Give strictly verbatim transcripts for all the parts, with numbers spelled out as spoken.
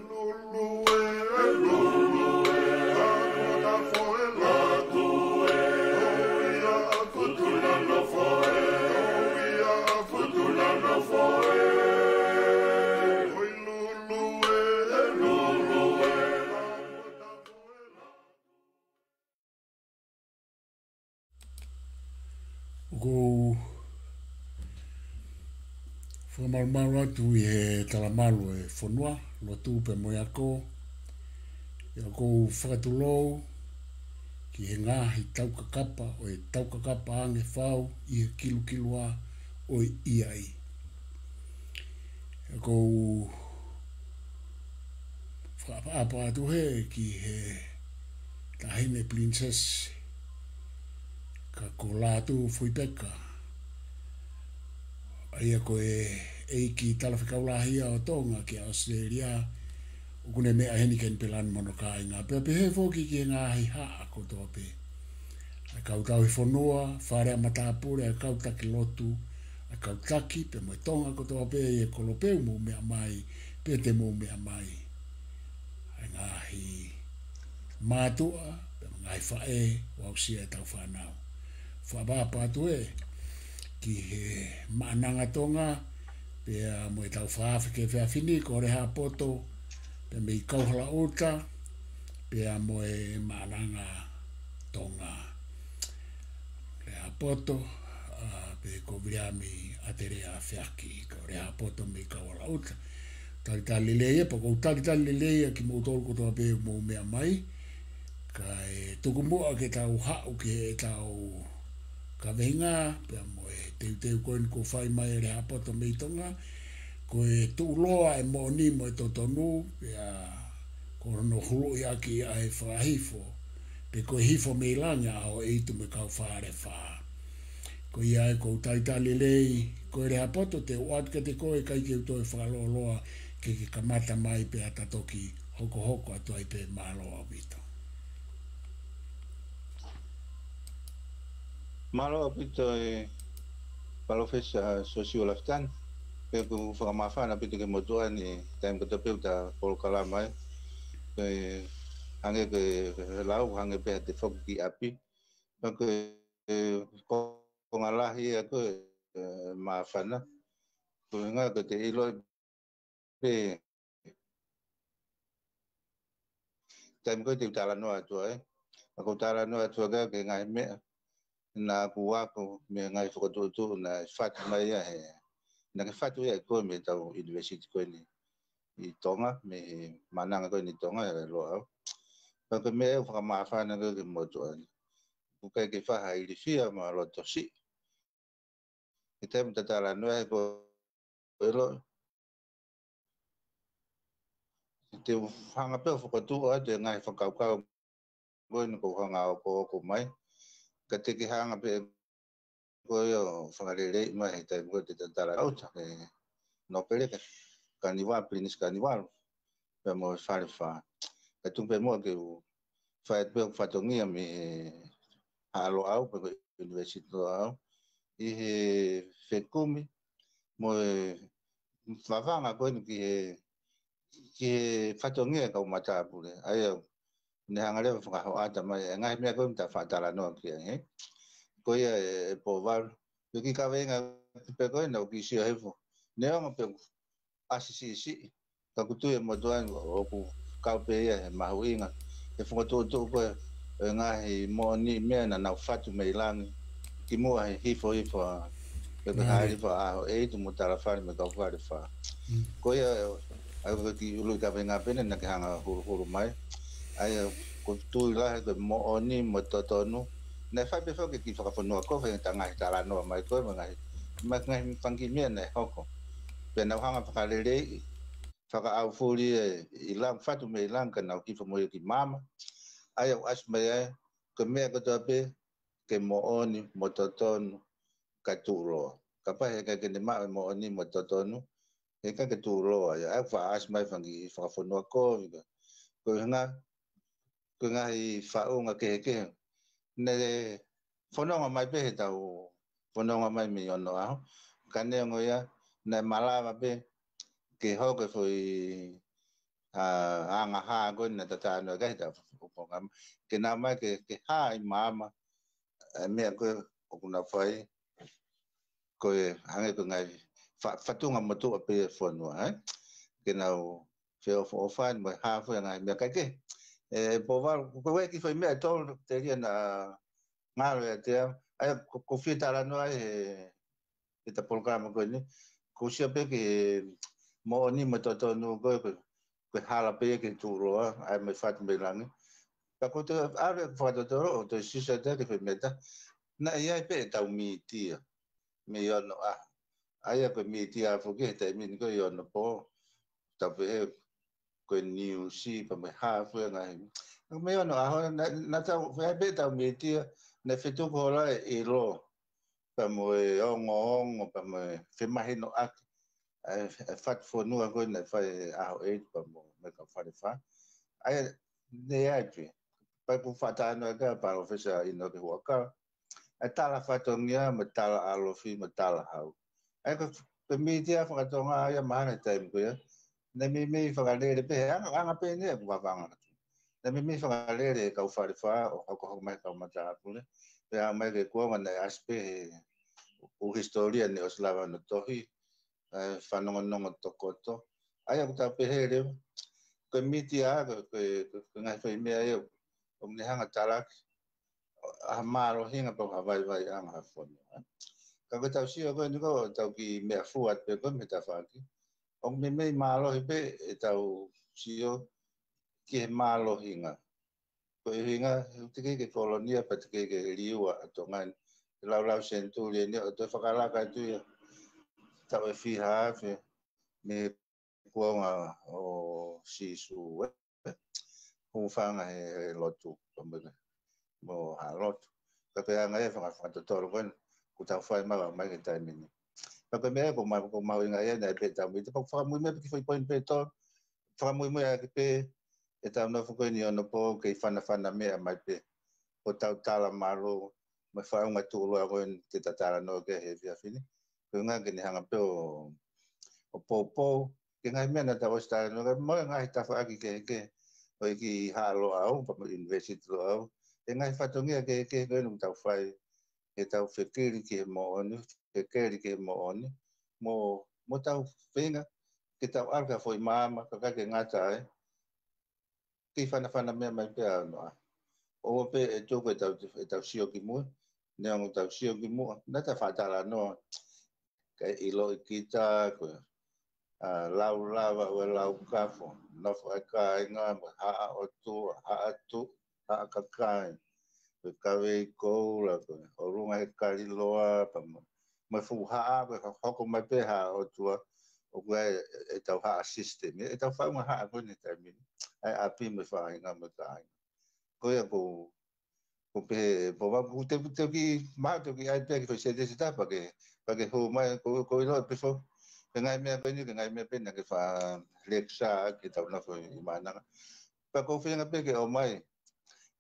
ʻOku ou fakamalumalu atu ʻi he talamalu ʻo e fonua, lotu pea mo e ako. ʻOku ou fakatulou ki he ngaahi taukakapa ʻo e taukakapa ange fau ʻi he kilukilua ʻo e ʻiai. ʻOku ou fakaʻapaʻapa atu heni ki he Taʻahine Pilinisesi, ka ko Lātūfuipeka, ʻa ia ko e ʻEiki Talafekau Lahi ʻo Tonga ki ʻAositelēlia, ʻoku ne meʻa heni Kenipela ni mo hono kāinga. Pea pehē foki ki he ngaahi haʻa kotoa pē, ʻa e kau tauhi fonua, fale ʻa matāpule, ʻa e kau taki lotu, ʻa e kau taki, pea mo e Tonga kotoa pē ʻi he kolo pē ʻoku mou meʻa mai, pe te mou meʻa mai. ʻA e ngaahi mātuʻa, pea mo e ngaahi faʻē, ʻoku aʻusia ʻetau fānau. Fakaʻapaʻapa atu heni ki he Maʻananga Tonga, pea mo ʻetau fakaafe ki he efiafi ni, ko Lehaapoto, pea mei Kauhalaʻuta, pea mo e Maʻananga Tonga. Lehaapoto, ʻa, pea ko Viliami ʻAtelea Feaki, ko Lehaapoto mei Kauhalaʻuta. Talitali lelei ia, pea ʻoku ou talitali lelei ia kimoutolu kotoa pē ʻoku mou meʻa mai. Kae tuku muʻa ke tau haʻu ki heʻetau kaveinga, pea mo e teuteu ko eni kuo fai mai ʻe Lehaapoto mei Tonga, ko e tuʻuloa ʻa e moʻoni mo e totonu, pea ko hono huluʻi ʻaki ʻa e fakahifo, pe ko e hifo mei langi ʻa ʻAhoʻeitu mo e kau Falefā. Ko ia ai ʻoku ou talitali lelei, ko e Lehaapoto te u ʻoatu kiate koe, ʻikai ke u toe fakalōloa, ke ke kamata mai pea ta toki hokohoko atu ai pē. Mālō ʻaupito. Mālō ʻaupito ʻe Palōfesa Siosiua Lafitani. Pea ʻoku fakamāfana ʻaupito ki he motuʻa ni, taimi kotoa pē ʻoku ta polokalama ai. Ko e hangē ko e lau, hangē pē ha te foki ki ʻapi. Pea ko e konga lahi ia ko e, ē, māfana. Ko e ngaahi ko e te ʻiloʻi pē taimi ko ē te u talanoa atu ai. ʻOku ou talanoa atu ai ki he ngaahi meʻa naʻa ku ako mei he ngaahi fokotuʻutuʻu naʻe fatu mai ia he, naʻa ke fatu ia ʻe koe mei heʻetau ʻunivēsiti ko eni ʻi Tonga, mei he Maʻananga ko eni ʻi Tonga, ʻi Loʻau. Pea ko e meʻa ʻoku fakamāfana ko ē ki he motuʻa ni, ʻoku ʻikai ke fai ha ilifia mo ha loto siʻi. He taimi ʻoku ta talanoa ai, ko e ʻilo, te u hanga pē ʻo fokotuʻu atu e ngaahi fakakaukau ko eni ʻoku ou hanga ʻo ʻokoʻoko mai. Ka te ke hanga pē ko ē ʻo fakaleleiʻi mai he taimi ko ē te ta talanoa atu ki he nōpele ko Kanivalu, Pilinisi Kanivalu, pea mo e Falefā. Ka tuku pē muʻa ke u fai atu pē hoku fatongia mei he Haʻa Loʻau, pe ko e ʻUnivēsiti Loʻau, ʻi he fekumi mo e vavanga ko eni ki he, ki he fatongia ʻa e kau matāpule. ʻA ia, ne hanga leva ʻo fakahoʻata mai e ngaahi meʻa ko ē naʻa ta faʻa talanoa ki ai, hē? Ko ia ē, ē Pouvalu, ko e kiʻi kaveinga pē ko ē naʻa ku kiʻi sio hifo. Neongo pē ʻoku ʻasi siʻisiʻi, ka ʻoku ou tui ʻe motuʻa ni ʻoku kau pē ia he mahuʻinga, he fokotuʻutuʻu ko ē ʻo e ngaahi moʻoniʻi meʻa naʻa nau fatu mei langi, kimuʻa he hifo hifo ʻa, pe ko e hāʻele hifo ʻa ʻAhoʻeitu mo Talafale mo e kau Falefā. Ko ia, ʻa ia ko e kiʻi ʻuluʻi kaveinga pē eni naʻa ke hanga ʻo huluhulu mai. ʻA ia, ʻoku ou tui lahi ko e moʻoni mo e totonu. Naʻe fai pē foki e kiʻi fakafonua kovi he ta ngaahi talanoa mai ko ē, mo e ngaahi, mo e ngaahi fanga kiʻi meʻa naʻe hoko. Pea nau hanga ʻo fakaleleiʻi, fakaʻaufuli ʻe ʻi langi, fatu mei langi ka nau hifo mo ia ki māmani. ʻA ia ʻoku ʻasi mai ai, ko e meʻa kotoa pē ke moʻoni mo totonu, ka tuʻuloa. Kapau he ʻikai ke ne maʻu e moʻoni mo totonu, he ʻikai ke tuʻuloa ia. ʻA ia ʻoku faʻa ʻasi mai e fanga kiʻi fakafonua kovi ko ē. Ko e hanga, ko e ngaahi faʻunga kehekehe. Naʻe fononga mai pē heʻetau fononga mai mei onoʻaho. Ka neongo ia, naʻe malava pē ke hoko e foʻi ʻa, ʻa e ngaahi hā ko ē naʻa tau talanoa ki ai he taʻu fakaʻofoʻofa. Ke nau ō mai ke, ke hā ʻi māmani ʻa e meʻa ko ē ʻoku nau fai, ko e hangē ko e ngaahi fa-, fatunga motuʻa pē ʻo e fonua, ē? Ke nau feʻofoʻofani mo e hā fua e ngaahi meʻa kae kehe. ʻE, Pouvalu, ko e kiʻi foʻi meʻa ʻe tolu telia naʻa ngalo ʻiate au. ʻA ia, ko, ko e fie talanoa ai he, he ʻeta polokalama ko eni. Ko e sio pē ki he moʻoni mo e totonu ko ē, ko e, ko e hala pē ia ki he tuʻuloa, ʻa ia mei fatu mei langi. Ka ko e toe ʻave ʻeku fakatotolo, ʻo toe sio atu ki he foʻi meʻa ʻe taha. Naʻe ʻi ai pē ʻetau mītia mei onoʻaho. ʻA ia ko e mītia foki he taimi ni ko ē ʻi onopooni. Tau pehē ko e niusi pea mo e hā fua e ngaahi. Ka mei onoʻaho, naʻa, naʻa tau, ʻi ai pē ʻetau mītia, naʻe fetuku holo ai e ʻilo pea mo e ongoongo, pea mo e femahinoʻaki ʻa e, ʻa e fatu fonua ko ē naʻe fai ʻe he ʻaho ʻeiki pea mo, mo e kau Falefā. ʻA ia, naʻe ʻi ai pē. Pea ʻoku ou faʻa talanoa ki ai ʻa Palōfesa ʻInoke Huʻakau. ʻA e tala fatongia, mo e tala ʻalofi, mo e tala hau. ʻA ia ko e, ko e mītia fakatonga ia mahalo he taimi ko ia. Naʻe meimei fakalele pē, he anga, anga pē eni ʻeku vavanga atu. Naʻe meimei fakalele e kau Falefā, ʻo hokohoko mai e kau matāpule. Pea aʻu mai ki he kuonga naʻe ʻasi pē he ʻū hisitōlia naʻe ʻosi lava hono tohi, ʻa e fanongonongo tokoto. ʻA ia ʻoku tau pehē leva, ko e mītia, ko e, ko e, ko e ngaahi foʻi meʻa ia ʻoku ne hanga ʻo talaki ʻa e mālohinga pea mo e vaivaiʻanga ʻo ha fonua. Ka ko ʻetau sio ko eni ko ʻetau kiʻi meʻafua atu pē ko ē mei he tafaʻaki. ʻOku meimei mālohi pē ʻetau sio ki he mālohinga. Ko e ʻuhinga, he ʻoku teʻeki ke kolonia pea teʻeki ke liua ʻa Tonga ni. He laulau senituli eni ʻo toe fakalaka atu ia. Taʻu ʻe fiha afe mei he kuonga ʻo Sīsū, ē. Hūfanga he, he lotu, pea mo e, mo ha lotu. Ka ko e anga ia e faka-, fakatotolo ko eni, ʻoku tau fai mai ʻo aʻu mai ki he taimi ni. Ka ko e meʻa ia ʻoku ma-, ʻoku mahuʻinga ia naʻe pehē ʻetau mītia, pea ʻoku fakamuimui pē ki he foʻi poini pē ʻe tolu, fakamuimui ʻaki pē ʻetau nofo ko eni ʻi onopooni, kei fanafana meʻa mai pē. ʻO tau tala mālō, mo e faʻunga tuʻuloa ko eni te ta talanoa ki ai he efiafi ni. Ko e ʻuhinga ke ne hanga pē ʻo, ʻo poupou ki he ngaahi meʻa naʻa tau ʻosi talanoa ki ai, mo e ngaahi tafaʻaki kehekehe, ʻo e kiʻi Haʻa Loʻau, pea mo e ʻUnivēsiti Loʻau. ʻE ngaahi fatongia kehekehe ko eni ʻoku tau fai, ke tau fekeli ki he moʻoni, fekeli ki he moʻoni, mo, mo tau feinga ke tau ʻalu ki ha foʻi maama, kae ʻikai ke ngata ai, kei fanafana meʻa mai pē ʻa onoʻaho. ʻOua pē ʻe tuku ʻetau, ʻetau sio ki muʻa, neongo ʻetau sio ki muʻa, naʻa tau faʻa talanoa, kae ʻiloʻi kita, ko e, ʻa, lau lava ʻo e lau kafo, nofo ʻa e kāinga, mo e haʻa ʻotua, haʻa tuʻi, haʻa kakai, ko e kavei koula, ko e ʻolunga he kaliloa, pea mo, mo e fuʻu haʻa, ko e hoko mai pē haʻa ʻotua, ʻoku ʻi ai ʻetau haʻa system, ʻetau faʻunga haʻa ko eni he taimi ni, ʻa e ʻapi mo e faʻahinga mo e kāinga. Ko ia ʻoku, ʻoku pehē, Pouvalu, ʻoku te, te ki, mahalo te ki ai pē ki he foʻi sētesi ʻe taha pea ke, pea ke hū mai, ʻoku, ʻoku ʻilo pē foki, ko e ngaahi meʻa ko eni, ko e ngaahi meʻa pē naʻa ke faʻa lekisā ki heʻetau nofo ʻi Maʻananga. Pea ʻoku ou feinga pē ke ʻomai,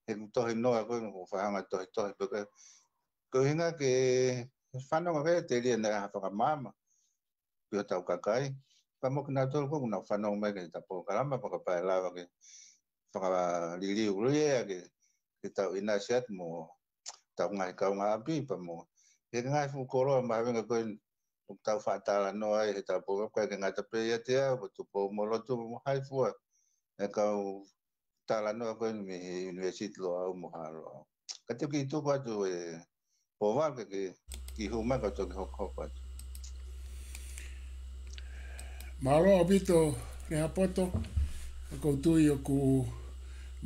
he ʻoku tohi noa ko ē, ʻoku ou faʻa hanga ʻo tohitohi pē ko ē. Ko e ʻuhinga ke fanongo ki ai telia naʻa ha fakamaama ki hotau kakai. Pea mo kinautolu ko ē ʻoku nau fanongo mai ki heʻetau polokalama, pea kapau ʻe lava ke fakaliliu lea ke, ke tau ʻinasi atu mo ʻetau ngaahi kaungāʻapi, pea mo e ngaahi fuʻu koloa mahuʻinga ko ē ʻoku tau faʻa talanoa ai heʻetau polokalama, ʻikai ke ngata pē ʻiate au, ko Tupou mo Lotu mo hai fua e kau talanoa ko eni mei he ʻUnivēsiti Loʻau mo Haʻa Loʻau. Ka te u kiʻi tuku atu ē Pouvalu ke, ke, ke hū mai ka u toki hokohoko atu. Mālō ʻaupito, Lehaapoto, ʻoku ou tui ʻoku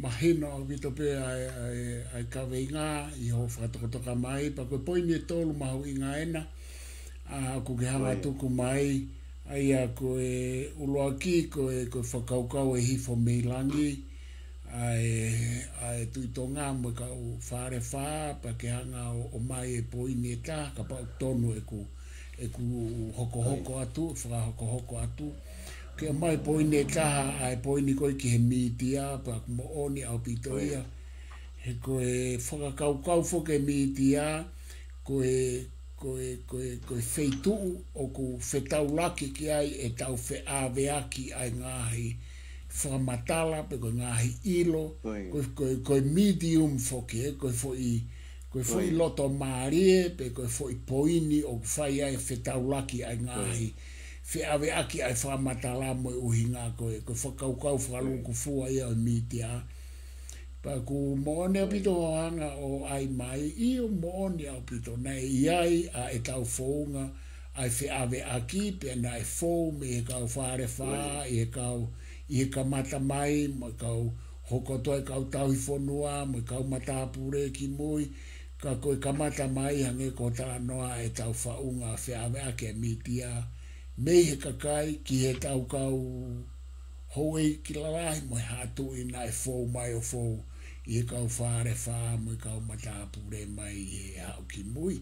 mahino ʻaupito pē ʻa e, ʻa e, ʻa e kaveinga ʻi hoʻo fakatokatoka mai, pea ko e poini ʻe tolu mahuʻinga ena, ʻa, ʻoku ke hanga ʻo tuku mai, ʻa ia ko e ʻuluaki, ko e, ko e fakakaukau ʻe hifo mei langi, ʻa e, ʻa e Tuʻi Tonga mo e kau Falefā, pea ke hanga ʻo, ʻomai e poini ʻe taha, kapau ʻoku tonu ʻeku, ʻeku hokohoko atu, fakahokohoko atu. Ke ʻomai poini ʻe taha, ʻa e poini ko ē ki he mītia, pea ʻoku moʻoni ʻaupito ia. He ko e fakakaukau foki e mītia, ko e, ko e, ko e, ko e feituʻu ʻoku fetaulaki ki ai ʻetau feʻaveaki ʻa e ngaahi fakamatala, pe ko e ngaahi ʻilo, ko e, ko e, ko e medium foki, ē, ko e foʻi, ko e foʻi loto mālie, pe ko e foʻi poini ʻoku fai ai e fetaulaki ʻa e ngaahi feʻaveʻaki ʻa e fakamatala mo e ʻuhinga ko e, ko e fakakaukau fakalūkufua ia ʻo e mītia. Pea ʻoku moʻoni ʻaupito hoʻo hanga ʻo ʻai mai, ʻio moʻoni ʻaupito, naʻe ʻi ai ʻa ʻetau founga ʻa e feʻaveʻaki, pea naʻe fou mei he kau Fale Fā, ʻi he kau, ʻi he kamata mai, mo e kau hoko atu e kau tauhi fonua, mo e kau matāpule kimui, ka ko e kamata mai hangē ko e talanoa ʻetau founga feʻaveʻaki e mītia, mei he kakai ki heʻetau kau houʻeiki lalahi mo e haʻa tuʻi naʻe fou mai ʻo fou ʻi he kau Fale Fā mo e kau matāpule mai ʻi he haʻu kimui.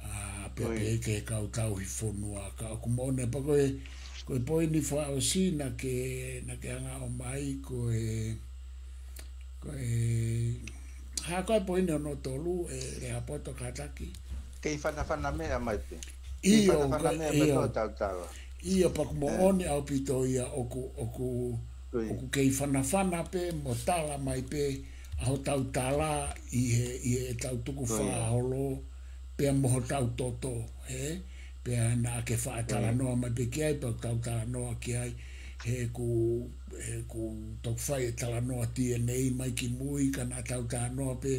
ʻA, pea pehē ki he kau tauhi fonua, ka ʻoku moʻoni pē ko e, ko e poini fakaʻosi naʻa ke, naʻa ke hanga ʻo ʻomai ko e, ko e, hā ko e poini hono tolu, ē, Lehaapoto kātaki. Kei fanafana meʻa mai pē. Kei ʻIo, fanafana ka, meʻa mai ʻio. Pē ʻo tautala. ʻIo, pea ʻoku moʻoni ʻaupito ia ʻoku, ʻoku, ʻoku kei fanafana pē mo tala mai pē ʻa hotau tala ʻi he, ʻi heʻetau tukufā holo, pea mo hotau toto, ē? Pea naʻa ke faʻa talanoa mai pē ki ai, pea tau talanoa ki ai, he ʻoku, he ʻoku toki fai e talanoa T N A mai kimui, ka naʻa tau talanoa pē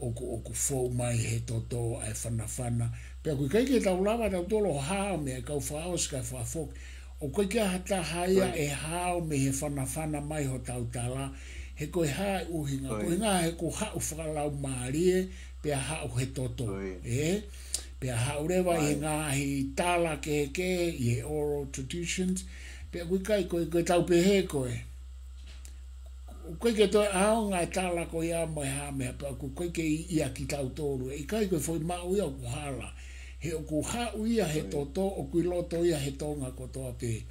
ʻoku, ʻoku fou mai he toto ʻa e fanafana. Pea ʻoku ʻikai ke tau lava tautolu ʻo hao mei he kau fakaʻosi kae fakafoki. ʻOku ʻikai ke ʻi ai ha taha ia ʻe hao mei he fanafana mai hotau tala, he ko e hā e ʻuhinga, ko e ʻuhinga he ʻoku haʻu fakalaumālie, pea haʻu he toto, ē? Pea haʻu leva ʻi he ngaahi tala kehekehe, ʻi he oral traditions, pea ʻoku ʻikai ko e, ko e tau pehē ko e ʻoku ʻikai ke toe ʻaonga e tala ko ia mo e hā meʻa pea ʻoku ʻikai ke ʻi, ʻia kitautolu. ʻE ʻikai ko e foʻi maʻu ia ʻoku hala. He ʻoku haʻu ia he toto, ʻoku ʻi loto ia he Tonga kotoa pē.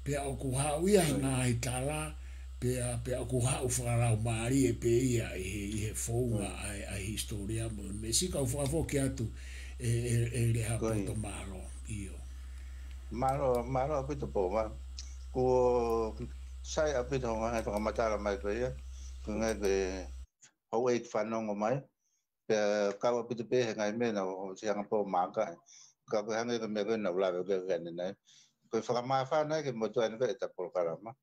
Pea ʻoku haʻu ia he ngaahi tala, pea, pea ʻoku haʻu fakalaumālie pē ia ʻi he, ʻi he founga ʻa e, ʻa e hisitōlia mo e meʻa. Siʻi kau fakafoki atu ē, ē, ē Lehaapoto, mālō. ʻIo. Mālō, mālō ʻaupito Pōva. Kuo sai ʻaupito hoʻo ngaahi fakamatala mai ko ia. Ko e ngaahi ko e houʻeiki fanongo mai. Pea kau ʻaupito pē he ngaahi meʻa naʻa ʻosi hanga pē ʻo maaka. Ka ko e hangē ko e meʻa ko ē naʻa ku lave ki ai ʻanenai. Ko e fakamāfana ke motuʻa ʻeni ko e ʻeta polokalama.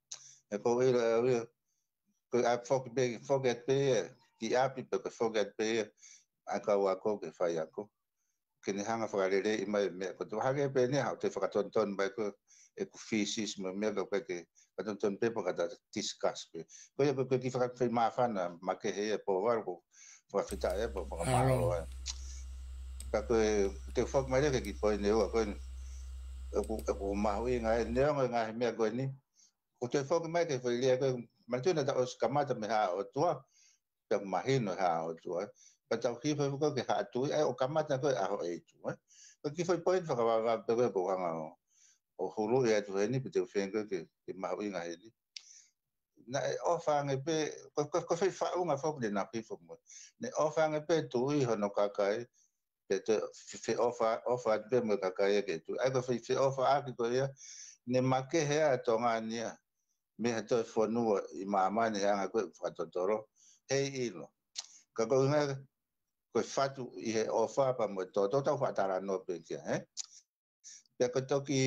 He ko e ʻilo ʻe au ia, ko e ʻai foki pē, foki atu pē ia ki ʻapi pe ko e foki atu pē ia ʻa e kau ako ke faiako. Ke ne hanga fakaleleiʻi mai e meʻa. Ko e toe hangē pē ʻeni haʻu ʻo toe fakatonutonu mai ko ē ʻeku thesis mo e meʻa ka ʻoku ʻikai ke fakatonutonu pē pea ka ta discuss pē. Ko ia ko e, ko e kiʻi faka-, foʻi māfana makehe ia Pōva, ʻoku ou fakafetaʻi ai pea fakamālō ai. Ka ko e, te u foki mai leva ki he kiʻi poini ʻe ua ko eni. ʻOku, ʻoku mahuʻinga ai, neongo e ngaahi meʻa ko eni. ʻOku te foki mai ki he foʻi lea ko ē, manatuʻi naʻa ta ʻosi kamata mei he Haʻa ʻOtua, pea mahino he Haʻa ʻOtua, ē. Pea tau hifo hifo ko ē ki he Haʻa Tuʻi, ʻa ia ʻoku kamata ko ē ʻaho ʻEitu, ē. Ko e kiʻi foʻi poini fakavavevave pē ko ē ʻoku ou hanga ʻo, ʻo huluʻi atu heni, pea te u feinga ko ē ke, ke mahuʻinga heni. Naʻe ʻofa ange pē, ko, ko, ko e foʻi faʻunga foki naʻa ku hifo mo ia. Naʻe ʻofa ange pē e tuʻi hono kakai, pea toe fe-, feʻofa, ʻofa atu pē mo e kakai ia ki he tuʻi. ʻA ia ko e foʻi feʻofaʻaki ko ia, ne makehe ʻa Tonga ni ia mei ha toe fonua ʻi māmani he anga ko ē ʻoku fakatotolo, heiʻilo. Ka ko e ʻuhinga ko e fatu ʻi he ʻofa pea mo e toto, tau faʻa talanoa pē ki ai, ē? Pea ko e toki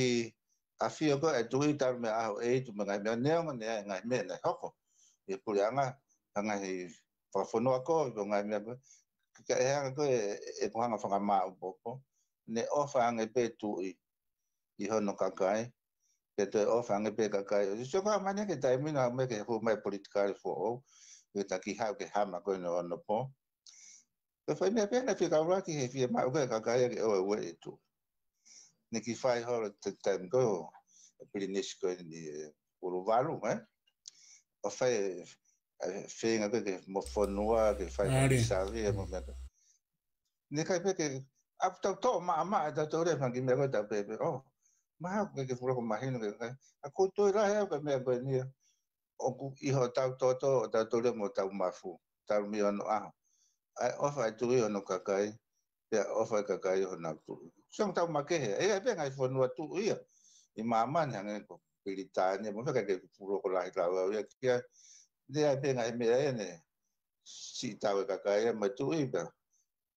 ʻafio ko ē e tuʻi talu mei he ʻaho ʻEitu mo e ngaahi meʻa, neongo naʻe ʻi ai e ngaahi meʻa naʻe hoko ʻi he puleʻanga, ha ngaahi fakafonua ko ē, ko e ngaahi meʻa ko ē, ka ʻi he anga ko ē ʻeku hanga fakamaʻopoʻopo, ne ʻofa ange pē e tuʻi ʻi hono kakai, pea toe ʻofa ange pē e kakai. ʻOsi sio ko ē ʻa māmani ki he taimi ni, ʻa e meʻa ke hū mai e politikale foʻou, ke ta kiʻi haʻu ki he hama ko ē ʻo e onopō. Ko e foʻi meʻa pē naʻe fie kaulaki he fiemaʻu ko ē ʻa e kakai ke ʻoua ʻe ueʻi e tuʻi. Ne kiʻi fai holo e taimi ko ē ʻo e pilinisi ko eni ʻe Uluvalu, ē? ʻO fai e, e feinga ko ē ke mo fonua, ke fai e savi, ē, mo e meʻa ko ē. Ne ʻikai pē ke, ʻa, tau toʻo maʻamaʻa ʻe tautolu e fanga kiʻi meʻa ko ē tau pehē pē, ʻō, mahalo ʻoku ʻikai ke fuʻu loko mahino ki he kakai. ʻA, ʻoku ou tui lahi au ki he meʻa ko eni ia. ʻOku ʻi hotau toto, ʻo tautolu ia mo hotau mafu, talu mei onoʻaho. ʻA e ʻofa e tuʻi ʻi hono kakai, pea ʻofa e kakai ʻi honau tuʻi. Sio ange tau makehe, ʻe ʻi ai pē ngaahi fonua tuʻi ia ʻi māmani hangē ko Pilitānia, mo e meʻa ka ke pulu ko lahi lau au ia kia. Lea pē ngaahi meʻa ʻene siʻi tau e kakai ia mo e tuʻi pea.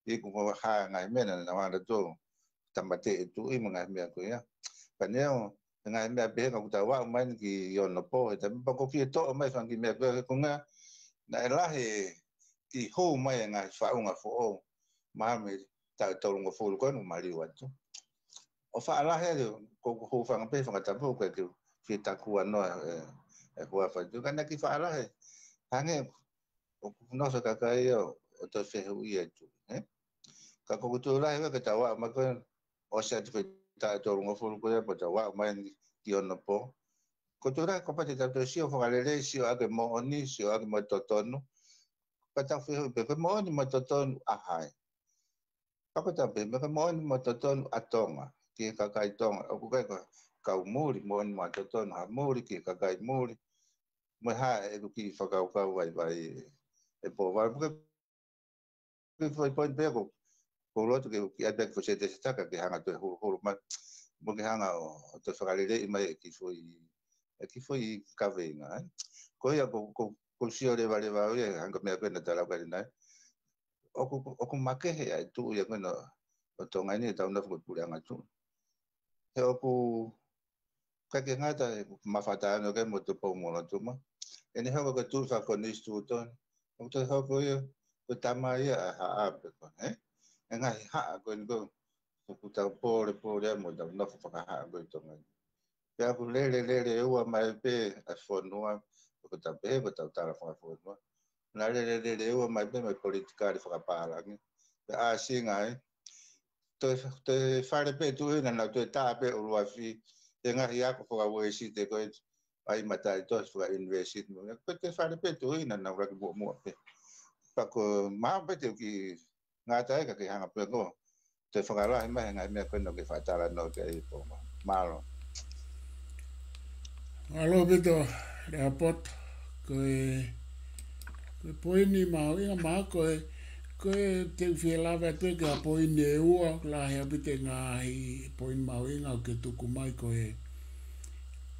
Iku mo ha ngaahi meʻa naʻa nau ʻalu atu ʻo tāmateʻi e tuʻi mo e ngaahi meʻa ko ia. Pea neongo e ngaahi meʻa pehē ka kuo tau aʻu mai eni ki onopo, he taimi pea ko e kiʻi toʻo mai fanga kiʻi meʻa ko ia he konga naʻe lahi e kiʻi hū mai e ngaahi faʻunga foʻou. Mahalo mei taʻu tolungofulu ko eni ʻoku maliu atu. ʻO faʻa lahi ʻa e, ko, ko e hūfanga pē he fanga tapu ko e kiʻi fie takuanoa e, e huafa atu. Ka naʻe kiʻi faʻa lahi. Hangē ʻoku nofo e kakai ia ʻo, ʻo toe fehuʻia e tuʻi, ē? Ka ko e tuʻi lahi ia ke tau aʻu mai ko ē, ʻosi atu pē taʻu tolungofulu ko ia pea tau aʻu mai eni ki onopo. Ko e tuʻi lahi ko e pati tau toe sio fakalelei, sio ʻaki e moʻoni, sio ʻaki mo e totonu. Ka tau fehuʻi pē ko e moʻoni mo e totonu ʻa hai. Ka ko e tau pehē, meʻa ko e moʻoni mo e totonu ʻa Tonga, ki he kakai Tonga, ʻoku ʻikai ko e kau muli, moʻoni mo e totonu ha muli, ki he kakai muli, mo e hā ʻeku kiʻi fakakaukau vaivai e pō vai. Ko e kiʻi foʻi poini pē ko, ko e loto ke u kiʻi ʻai pē ʻeku foʻi sētesi ʻe taha ke hanga toe huluhulu mai, mo ke hanga ʻo, ʻo toe fakaleleiʻi mai e kiʻi foʻi, e kiʻi foʻi kaveinga, ē. Ko ia ko, ko, ko e sio levaleva au ia, hangē ko e meʻa ko ē naʻa tau lau ki ai ʻanenai. ʻOku, ʻoku makehe ʻa e tuʻi ia ko ena ʻo Tonga ni ʻetau nofo ko e puleʻanga tuʻi. He ʻoku ʻikai ke ngata he mafatāno ke mo Tupou-mo-Lotuma. ʻEne hoko ko e tuʻi fakakonisitūtone. ʻOku toe hoko ia ko e tama ia ʻa e haʻa pē ko ē, ē? E ngaahi haʻa ko eni ko ē ʻoku tau pōlepole ai mo tau nofo fakahaʻa ko ē ʻi Tonga ni. Pea ʻoku lele, lele ua mai pē ʻa e fonua, ʻoku tau pehē, ʻoku tau tala fakafonua. Naʻe lele, lele ua mai pē mo e politikale fakapālangi. Pea ʻāsinga ai. Toe, toe fale pē tuʻi naʻa nau toe tā pē ʻuluafi, he ngaahi ako faka-Uēsite ko ē, ʻai mataʻitohi faka-University mo e meʻa. Pea toe fale pē tuʻi naʻa nau laki muʻomuʻa pē. Pea ko e maʻu pē te u kiʻi ngata ai ka ke hanga pē ko ē toe fakalahi mai he ngaahi meʻa ko ena ʻoku ke fakatalanoa ki ai e pō mai. Mālō. Mālō ʻaupito, Lehaapoto. Ko e, ko e poini mahuʻinga mahalo ko e, ko e te u fie lave atu ki ha poini ʻe ua, lahi ʻaupito e ngaahi poini mahuʻinga ʻoku ke tuku mai ko e,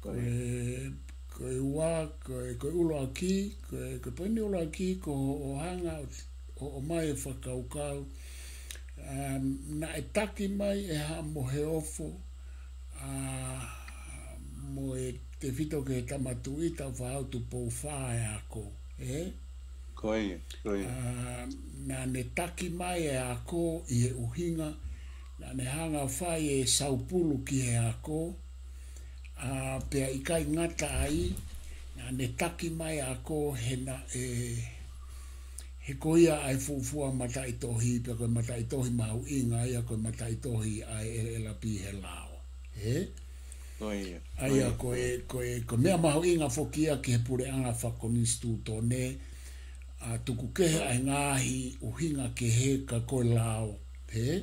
ko e, ko e ua, ko e, ko e ʻuluaki, ko e, ko e poini ʻuluaki, ko hoʻo hanga ʻo, ʻo, ʻomai e fakakaukau. Um, naʻe taki mai ʻe Haʻa Moheofo, ʻa, mo e tefito ki he tama tuʻi Tāufaʻāhau Tupou Fā e ako, ē? Ko ia, ko ia. ʻA, naʻa ne taki mai e ako ʻi he ʻuhinga, naʻa ne hanga ʻo fai e saupulu ki he ako, ʻa, pea ʻikai ngata ai, naʻa ne taki mai e ako he naʻe, he ko ia ʻa e fuofua mataʻitohi, pea ko e mataʻitohi mahuʻinga ia ko e mataʻitohi ʻa e ʻEleʻela Pī he lao. Ē? Ko ia, ʻa ia ko ia. Ko e, ko e, ko e meʻa mahuʻinga foki ia ki he puleʻanga fakakonisitūtone, ʻa, tuku kehe ʻa e ngaahi ʻuhinga kehe ka ko e lao, ē?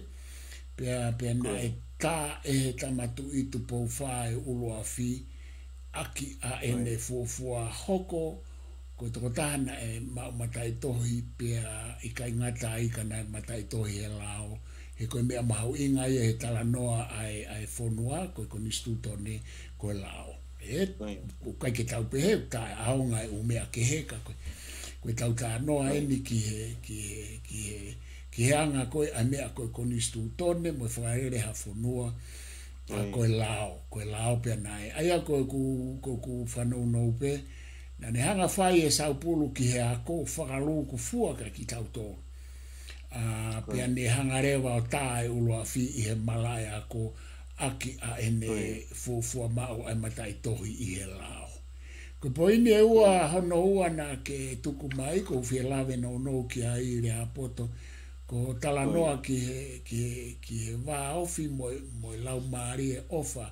Pea, pea naʻe tā ʻe he tama tuʻi Tupou Fā e ʻuluafi, ʻaki ʻa ʻene fuofua hoko, ko e tokotaha naʻe maʻu mataʻitohi pea ʻikai ngata ai ka naʻe mataʻitohi he lao, he ko e meʻa mahuʻinga ia he talanoa ʻa e, ʻa e fonua, ko e konisitūtone, ko e lao. Ē, ʻoku ʻikai ke tau pehē, ʻoku taʻeʻaonga e ʻū meʻa kehe ka ko e, ko e tau talanoa eni ki he, ki he, ki he, ki he anga ko ē ʻa e meʻa ko e konisitūtone, mo e fakalele ha fonua, ʻa ko e lao, ko e lao pea naʻe. ʻA ia ko ʻeku, ko ʻeku fanongo pē, naʻa ne hanga fai e saupulu ki he ako fakalūkufua kia kitautolu. ʻA, pea ne hanga leva ʻo tā e ʻuluafi ʻi he malaʻe ako ʻaki ʻa ʻene fuofua maʻu ʻa e mataʻitohi ʻi he lao. Ko e poini ʻe ua, hono ua naʻa ke tuku mai, ʻoku ou fie lave nounou ki ai Lehaapoto, ko e talanoa ki he, ki he, ki he vāofi mo e, mo e laumālie ʻofa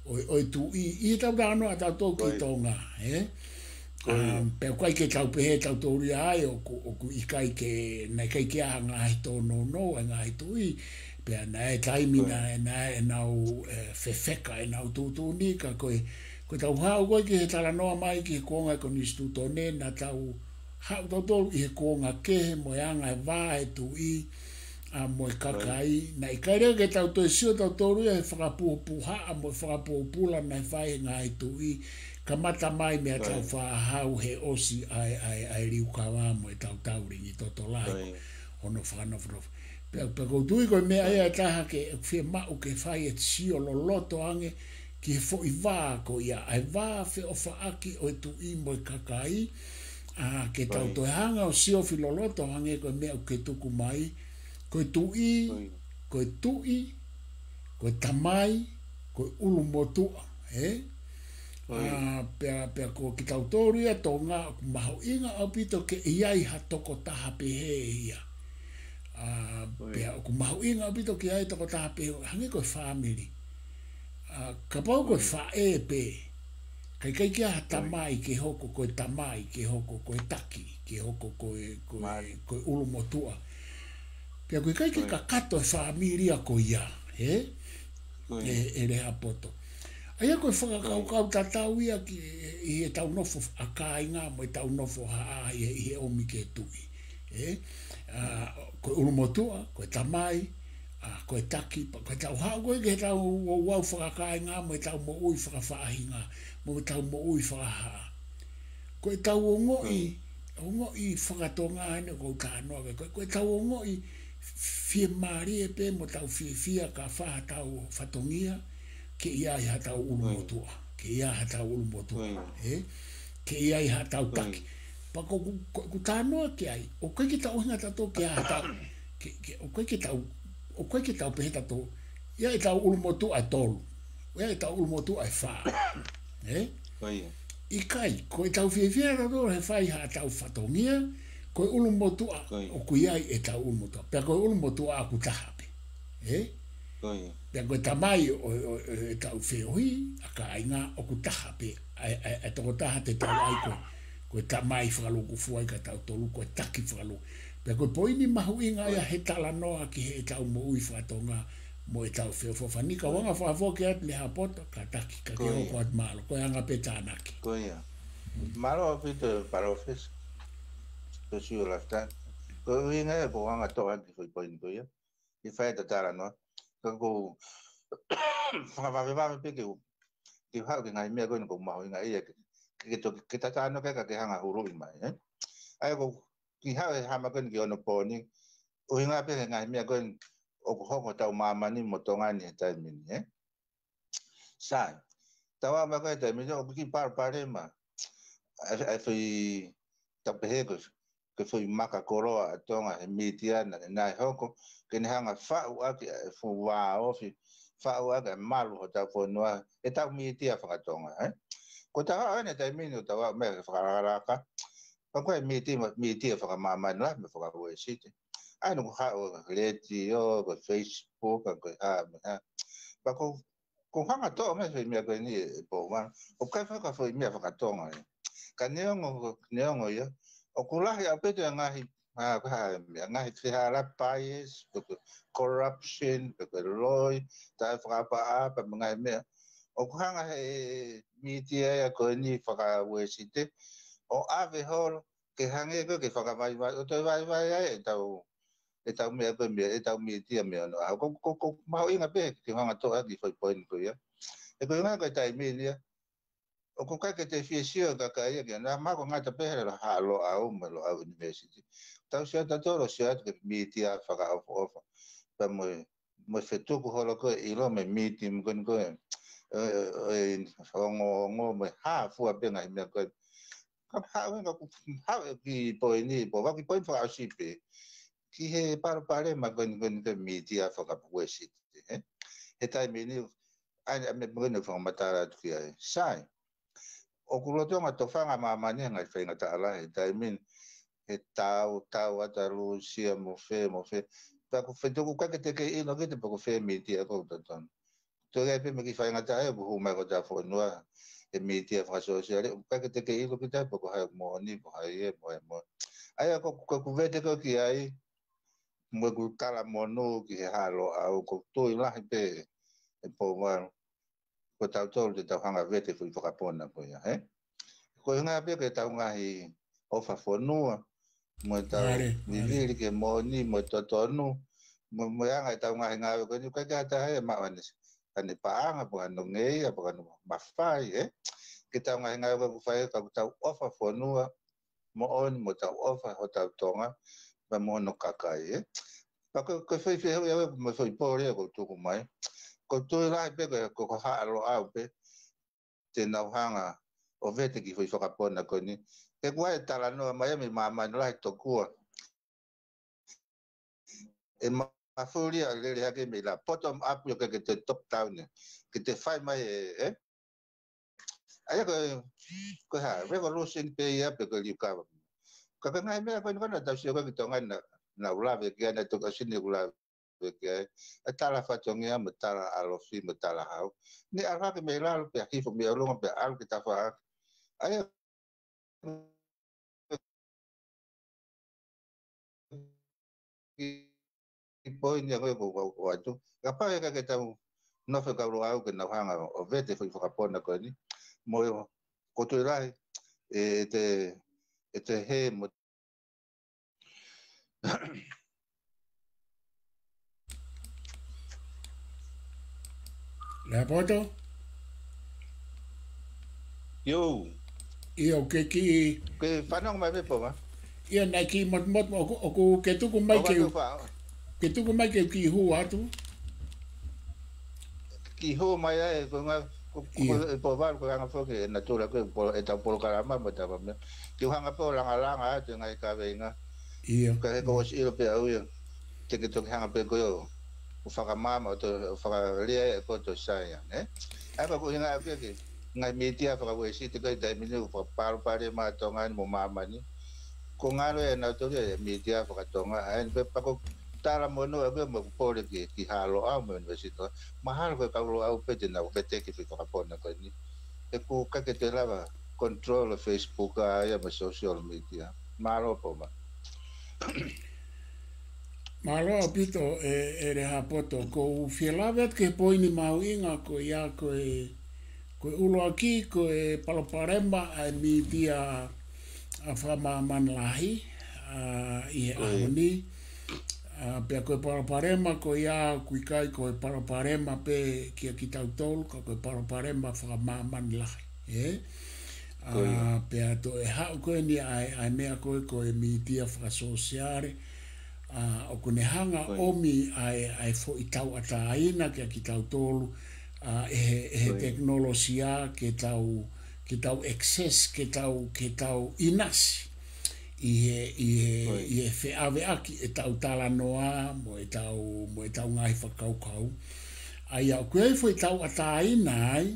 ʻo e, ʻo e tuʻi, ʻi he tau talanoa ʻa tautolu ki Tonga, ē? Ko ia. Um, pea ʻoku ʻikai ke tau pehē tautolu ia ai ʻoku, ʻoku ʻikai ke, naʻe ʻikai ke ʻi ai ha ngaahi tōnounou ʻa e ngaahi tuʻi, pea naʻe taimi naʻe, naʻe ʻenau, ē, fefeka ʻenau tuʻutuʻuni ka ko e, ko e tau haʻu ko ē ki he talanoa mai ki he kuonga e konisitūtone naʻa tau haʻu tautolu ʻi he kuonga kehe mo e anga e vā e tuʻi, ʻa mo e kakai, naʻe ʻikai leva ke tau toe sio tautolu ia he fakapupuhaʻa mo e fakapōpula naʻe fai he ngaahi tuʻi, kamata mai mei he tau fāhau he ʻosi ʻa e, ʻa e, ʻa e liukava mo e tau taulingi totolahi, hono fakanofonofo. Pea, pea ʻoku ou tui ko e meʻa ia ʻe taha ke fiemaʻu ke fai e sio loloto ange ki he foʻi vā ko ia, ʻa e vā feʻofaʻaki ʻo e tuʻi mo e kakai, ʻa, ke tau toe hanga ʻo sio filoloto ange ko e meʻa ʻoku ke tuku mai, ko e tuʻi, ko e tuʻi, ko e tamai, ko e ʻulumotuʻa, ē? ʻA, pea, pea ko kitautolu ia Tonga ʻoku mahuʻinga ʻaupito ke ʻi ai ha tokotaha pehē ia. ʻA, pea ʻoku mahuʻinga ʻaupito ke ʻi ai tokotaha pehē, hangē ko e fāmili. ʻA, kapau ko e faʻē pē, ka ʻikai ke ʻi ai ha tamai ke hoko ko e tamai, ke hoko ko e taki, ke hoko ko e, ko e, ko e ʻulumotuʻa. Pea ʻoku ʻikai ke kakato e fāmili ia ko ia, ē? ʻE, ʻe Lehaapoto. ʻA ia ko e fakakaukau tatau ia ki, ʻi he tau nofo ʻa kāinga mo e tau nofo haʻa ʻi he, ʻi he ʻomi ke tuʻi. Ē? ʻA, ko e ʻulumotuʻa, ko e tamai, ʻa, ko e taki, pea ko e tau haʻu ko ē ke tau ouau fakakāinga mo e tau moʻui fakafaʻahinga, mo e tau moʻui fakahaʻa. Ko e tau ongoʻi, ongoʻi fakatonga ʻeni ʻoku ou talanoa ki ai, ko e, ko e tau ongoʻi fiemālie pē mo tau fiefia ka fai ha tau fatongia, ke ʻi ai ha tau ʻulumotuʻa, ke ʻi ai ha tau ʻulumotuʻa, ē? Ke ʻi ai ha tau taki. Pea ko, ko, ko, ko talanoa ki ai, ʻoku ʻikai ke tau ʻuhinga tautolu ke ʻi ai ha tau, ke, ke, ʻoku ʻikai ke tau, ʻoku ʻikai ke tau pehē tautolu, ʻi ai e tau ʻulumotuʻa ʻe tolu, ʻi ai e tau ʻulumotuʻa ʻe fā. Ē? ʻIkai, ko e tau fiefia tautolu he fai ha tau fatongia, ko e ʻulumotuʻa, ʻoku ʻi ai e tau ʻulumotuʻa. Pea ko e ʻulumotuʻa ʻoku taha pē. Ē? Pea ko e tamai ʻo, ʻo, ʻo e tau feohi, ʻa kāinga ʻoku taha pē, ʻa e, ʻa e, ʻa e tokotaha te tau ʻai ko, ko e tamai fakalūkufua ʻi ka tautolu, ko e taki fakalū. Pea ko e poini mahuʻinga ia he talanoa ki he tau moʻui fakatonga mo e tau feohi. Fani ka ʻoange fakafoki atu Lehaapoto, kātaki, ka ke hoko atu mālō, ko e anga pē tānaki. Ko ia. Mālō ʻaupito Palōfesa. Ko siu lafta. Ko e ʻuhinga ia ʻoku ou hanga toʻa ki he foʻi poini ko ia. ʻI he fai ʻeta talanoa. Ka ʻoku ou fakavavevave pē ke u, ke u haʻu ki he ngaahi meʻa ko eni ʻoku mahuʻinga ia ke, ke, ke toki, ke ta talanoa ki ai ka ke hanga huluʻi mai, ē? ʻA ia ʻoku ou kiʻi haʻu he hama ko eni ki onopooni, ʻuhinga pē he ngaahi meʻa ko eni ʻoku hoko tau māmani mo Tonga ni he taimi ni, ē? Sai. Tau ō mai ko ē he taimi ni ʻoku kiʻi palopalema. ʻA e, ʻa e foʻi tau pehē ko e, ko e foʻi maka koloa ʻa Tonga he mītia naʻe, naʻe hoko ke ne hanga faʻu ʻaki ʻa e fuʻu vāofi, faʻu ʻaki ʻa e malu hotau fonua, ʻetau mītia fakatonga, ē? Ko tau haʻu ʻeni he taimi ni ʻo tau ō mai he fakalakalaka. Pea ko e mītia, mītia fakamāmani lahi mo e faka-Uēsite. ʻA ia ʻoku haʻu e letiō, ko e Facebook, ko e hā, mo e hā. Pea ʻoku, ʻoku ou hanga toʻa mai foʻi meʻa ko eni ē Pouvalu. ʻOku ʻikai faka foʻi meʻa fakatonga ē. Ka neongo, neongo ia. ʻOku lahi ʻaupito e ngaahi, ʻa, ko e hā e meʻa, ngaahi fehālaaki bias, pe ko e corruption, pe ko e loi, taʻefakaʻapaʻapa mo e ngaahi meʻa. ʻOku hanga he mītia ia ko eni faka-Uēsite ʻo ʻave holo ke hangē ko ē ke fakavaivai, ʻo toe vaivai ai ʻetau, ʻetau meʻa ko ē, meʻa, ʻetau mītia mei onoʻaho. Ko, ko, ko e mahuʻinga pē ke hanga toʻa ki he foʻi poini ko ia. He ko e ʻuhinga ko e taimi ni ia, ʻoku ʻikai ke te fie sio e kakai ia ki ai, naʻa mau ko e ngata pē he Haʻa Loʻau mo e Loʻau University. Tau sio atu tautolu, sio atu ki he mītia fakaʻofoʻofa. Pea mo e, mo e fetuku holo ko ē ʻilo mo e mītia mo e ko eni ko ē, ē, ē, ē, ongoongo mo e hā fua pē ngaahi meʻa ko ē. Ka haʻu ʻeni ka ʻoku haʻu e kiʻi poini, Pouvalu, kiʻi poini fakaʻosi pē ki he palopalema ko eni, ko eni ko e mītia faka-Uēsite, ē? He taimi ni, ʻa e, ʻa e meʻa ko eni fakamatala atu ki ai. Sai, ʻoku lolotonga tofanga māmani he ngaahi faingataʻa lahi he taimi ni, he tau, tauʻatāina Lūsia mo fē, mo fē. Pea ko e fetuku ʻikai ke te kei ʻilo kita pe ko fē mītia ʻoku totonu. Toe ʻi ai pē mo e kiʻi faingataʻa ʻoku hū mai ki hotau fonua he mītia fakasōsiale, ʻoku ʻikai ke te kei ʻilo kita pe ko hai ʻoku moʻoni, pe ko hai ē, mo hai ʻoku moʻoni. ʻA ia ko, ko ʻeku vete ko ē ki ai, mo ʻeku talamonū ki he Haʻa Loʻau, ʻoku ou tui lahi pē ē Pouvalu, ko tautolu te tau hanga vete foʻi fakapona ko ia, ē? Ko e ʻuhinga pē ko ʻetau ngaahi ʻofa fonua, mo ʻetau vivili ki he moʻoni, mo e totonu, mo, mo e anga ʻetau ngaahi ngāue ko eni, ʻoku ʻikai ke ʻi ai ha taha ʻe maʻu ʻene, ʻene paʻanga, pe ko hono ngeia, pe ko hono mafai, ē? Ke tau ngaahi ngāue ko ē ʻoku fai, ka ʻoku tau ʻofa fonua, moʻoni, mo tau ʻofa hotau Tonga, pea mo hono kakai, ē? Pea ko, ko e foʻi fehuʻi ia, mo e foʻi pole ia ʻoku ou tuku mai. ʻOku ou tui lahi pē ko, ko, ko Haʻa Loʻau pē te nau hanga ʻo vete e kiʻi foʻi fakapona ko eni. He ʻoku ʻi ai e talanoa mai ia mei māmani lahi tokua ʻe ma-, mafuli ʻa e lele hake mei lalo, bottom up ia, ʻikai ke toe top down ia. Ke toe fai mai ʻe, ē? ʻA ia ko e, ko e hā, revolution pē ia pe ko e liukava. Ka ko e ngaahi meʻa ko eni ko ē naʻa tau sio ko ē ki Tonga ni, naʻa, naʻa ku lave ki ai, naʻe tokoni ʻa Sini ʻeku lave ki ai. ʻA e tala fatongia mo e tala ʻalofi mo e tala hau. Ne ʻalu hake mei lalo pea hifo mei ʻolunga pea ʻalu ki tafaʻaki. ʻA ia kiʻi poini ia ko ē ʻoku ou ʻoatu. Kapau ʻe ʻikai ke tau nofo e kau Loʻau ke nau hanga ʻo vete e foʻi fakapona ko eni. Mo ʻoku ou tui lahi ʻe te, ʻe te hē mo Lehaapoto? ʻIo. ʻIo, ke kiʻi, ke fanongo mai pē Pova. ʻIo, naʻe kiʻi motumotu, ʻoku, ʻoku ke tuku mai ʻOku ke u-, atu fa. Ke tuku mai ke u kiʻi hū atu. Kiʻi hū mai ai, ko e ngā, ko, ko, ʻIo. ʻE Pova, ko e anga foki e natula ko ē, polo-, ʻetau polokalama mo ʻetau meʻa. Ke u hanga pē ʻo langalanga atu e ngaahi kaveinga. ʻIo. Ka he ko ʻosi ʻilo pē au ia. Te ke toki hanga pē koe ʻo, ʻo fakamaama, ʻo to-, ʻo fakalea e koto saia, ē? ʻA ia ko e ʻuhinga ʻaku ia ki he ngaahi mītia faka-Uēsite ko ē he taimi ni ʻoku fakapalopalema ʻa Tonga ni mo māmani. Ko e ngalo ia ʻenau tolu ia e mītia faka-Tonga, ʻa ia pē pea ko e talamonū ʻaku ia mo ʻeku pole ki, ki Haʻa Loʻau mo e University. Mahalo ko e kau Loʻau pē te nau veteki e foʻi fakapona ko eni. He ʻoku ʻikai ke toe lava control e Facebook ʻa ia mo e social media. Mālō Pova. Mālō ʻaupito ē, ē Lehaapoto, ʻoku ou fie lave atu ki he poini mahuʻinga ko ia ko e, ko e ʻuluaki ko e palopalema ʻa e mītia ʻa fakamāmani lahi, ʻa, ʻi he ʻaho ni. ʻA, pea ko e palopalema ko ia ʻoku ʻikai ko e palopalema pē kia kitautolu, ka ko e palopalema fakamāmani lahi, ē? ʻA, pea toe haʻu ko eni ʻa e, ʻa e meʻa ko ē ko e mītia fakasōsiale, ʻa, ʻoku ne hanga ʻomi ʻa e, ʻa e foʻi tauʻatāina kia kitautolu, ʻa, ʻe he, ʻe he tekinolosia ke tau, ke tau access, ke tau, ke tau ʻinasi ʻi he, ʻi he, ʻi he feʻaveʻaki ʻetau talanoa, mo ʻetau, mo ʻetau ngaahi fakakaukau. ʻA ia, ʻoku ʻi ai e foʻi tauʻatāina ai,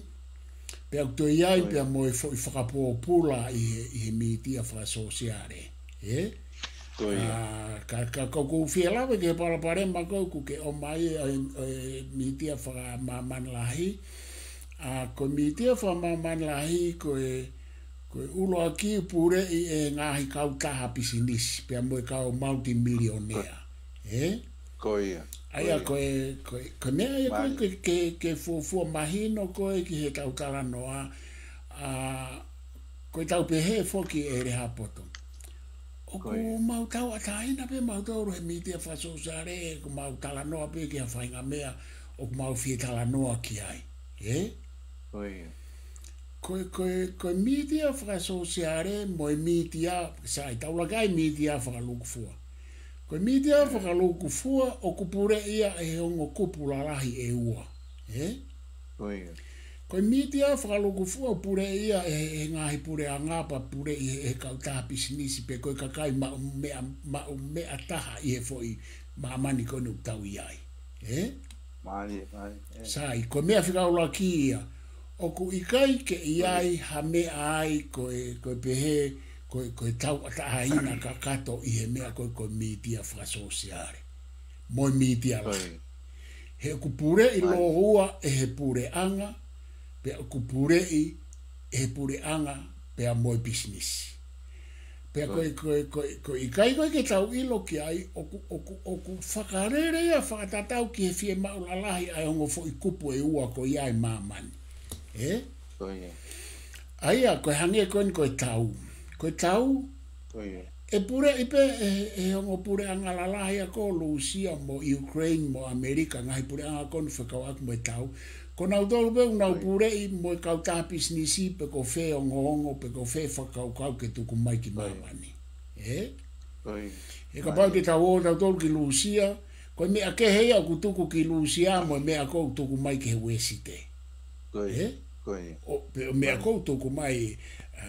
pea ʻoku toe ʻi ai pea mo e foʻi fakapōpula ʻi he, ʻi he mītia fakasōsiale. Ē? ʻA, ka, ka, ka ʻoku ou fie lave ki he palopalema ko ē ʻoku ke ʻomai ʻa e, ʻa e mītia fakamāmani lahi. ʻA, ko e mītia fakamāmani lahi ko e, ko e ʻuluaki puleʻi ʻe he ngaahi kautaha pisinisi, pea mo e kau multimillionaire. Ē? Ko ia. ʻA ia ko e, ko e, ko e meʻa ia ko ē ke, ke, ke fuofua mahino ko ē ki heʻetau talanoa, ʻa, ko ʻetau pehē foki ē Lehaapoto. ʻOku mau tauʻatāina pē mautolu he mītia fakasōsiale, ʻoku mau talanoa pē ki ha faʻahinga meʻa ʻoku mau fie talanoa ki ai. Ē? Ko e, ko e, ko e mītia fakasōsiale mo e mītia, sai, tau laka ai mītia fakalūkufua. Ko e mītia fakalūkufua ʻoku puleʻi ia ʻe he ongo kupu lalahi ʻe ua. Ē? Ko e mītia fakalūkufua ʻoku puleʻi ia ʻe he, he ngaahi puleʻanga pea puleʻi ʻe he, he kautaha pisinisi pe ko e kakai maʻu meʻa, maʻu meʻa taha ʻi he foʻi māmani ko eni ʻoku tau ʻi ai. Ē? Sai, ko e meʻa fika ʻuluaki ia, ʻoku ʻikai ke ʻi ai ha meʻa ai ko e, ko e pehē, ko e, ko e tauʻatāina kakato ʻi he meʻa ko e, ko e mītia fakasōsiale. Mo e mītia lahi. He ʻoku puleʻi lōua ʻe he puleʻanga, pea ʻoku puleʻi ʻe he puleʻanga, pea mo e pisinisi. Pea ko e, ko e, ko e, ko e ʻikai ko ē ke tau ʻilo ki ai, ʻoku, ʻoku, ʻoku fakalele ia fakatatau ki he fiemaʻu lalahi ʻa e ongo foʻi kupu ʻe ua ko ia ʻi māmani. Ē? ʻA ia, ko e hangē ko eni ko e tau. Ko e tau, ʻE puleʻi pē ʻe, ʻe he ongo puleʻanga lalahi ako, Lūsia mo Ukraine mo ʻAmelika, ngaahi puleʻanga ko eni fekauʻaki mo e tau. Ko nautolu pē ʻoku nau puleʻi mo e kautaha pisinisi pe ko fē ongoongo, pe ko fē fakakaukau ke tuku mai ki māmani. Ē? He kapau te tau ō tautolu ki Lūsia, ko e meʻa kehe ia ʻoku tuku ki Lūsia mo e meʻa ko ē ʻoku tuku mai ki he Uēsite. Ē? ʻO, pe, meʻa ko ē ʻoku tuku mai, ā,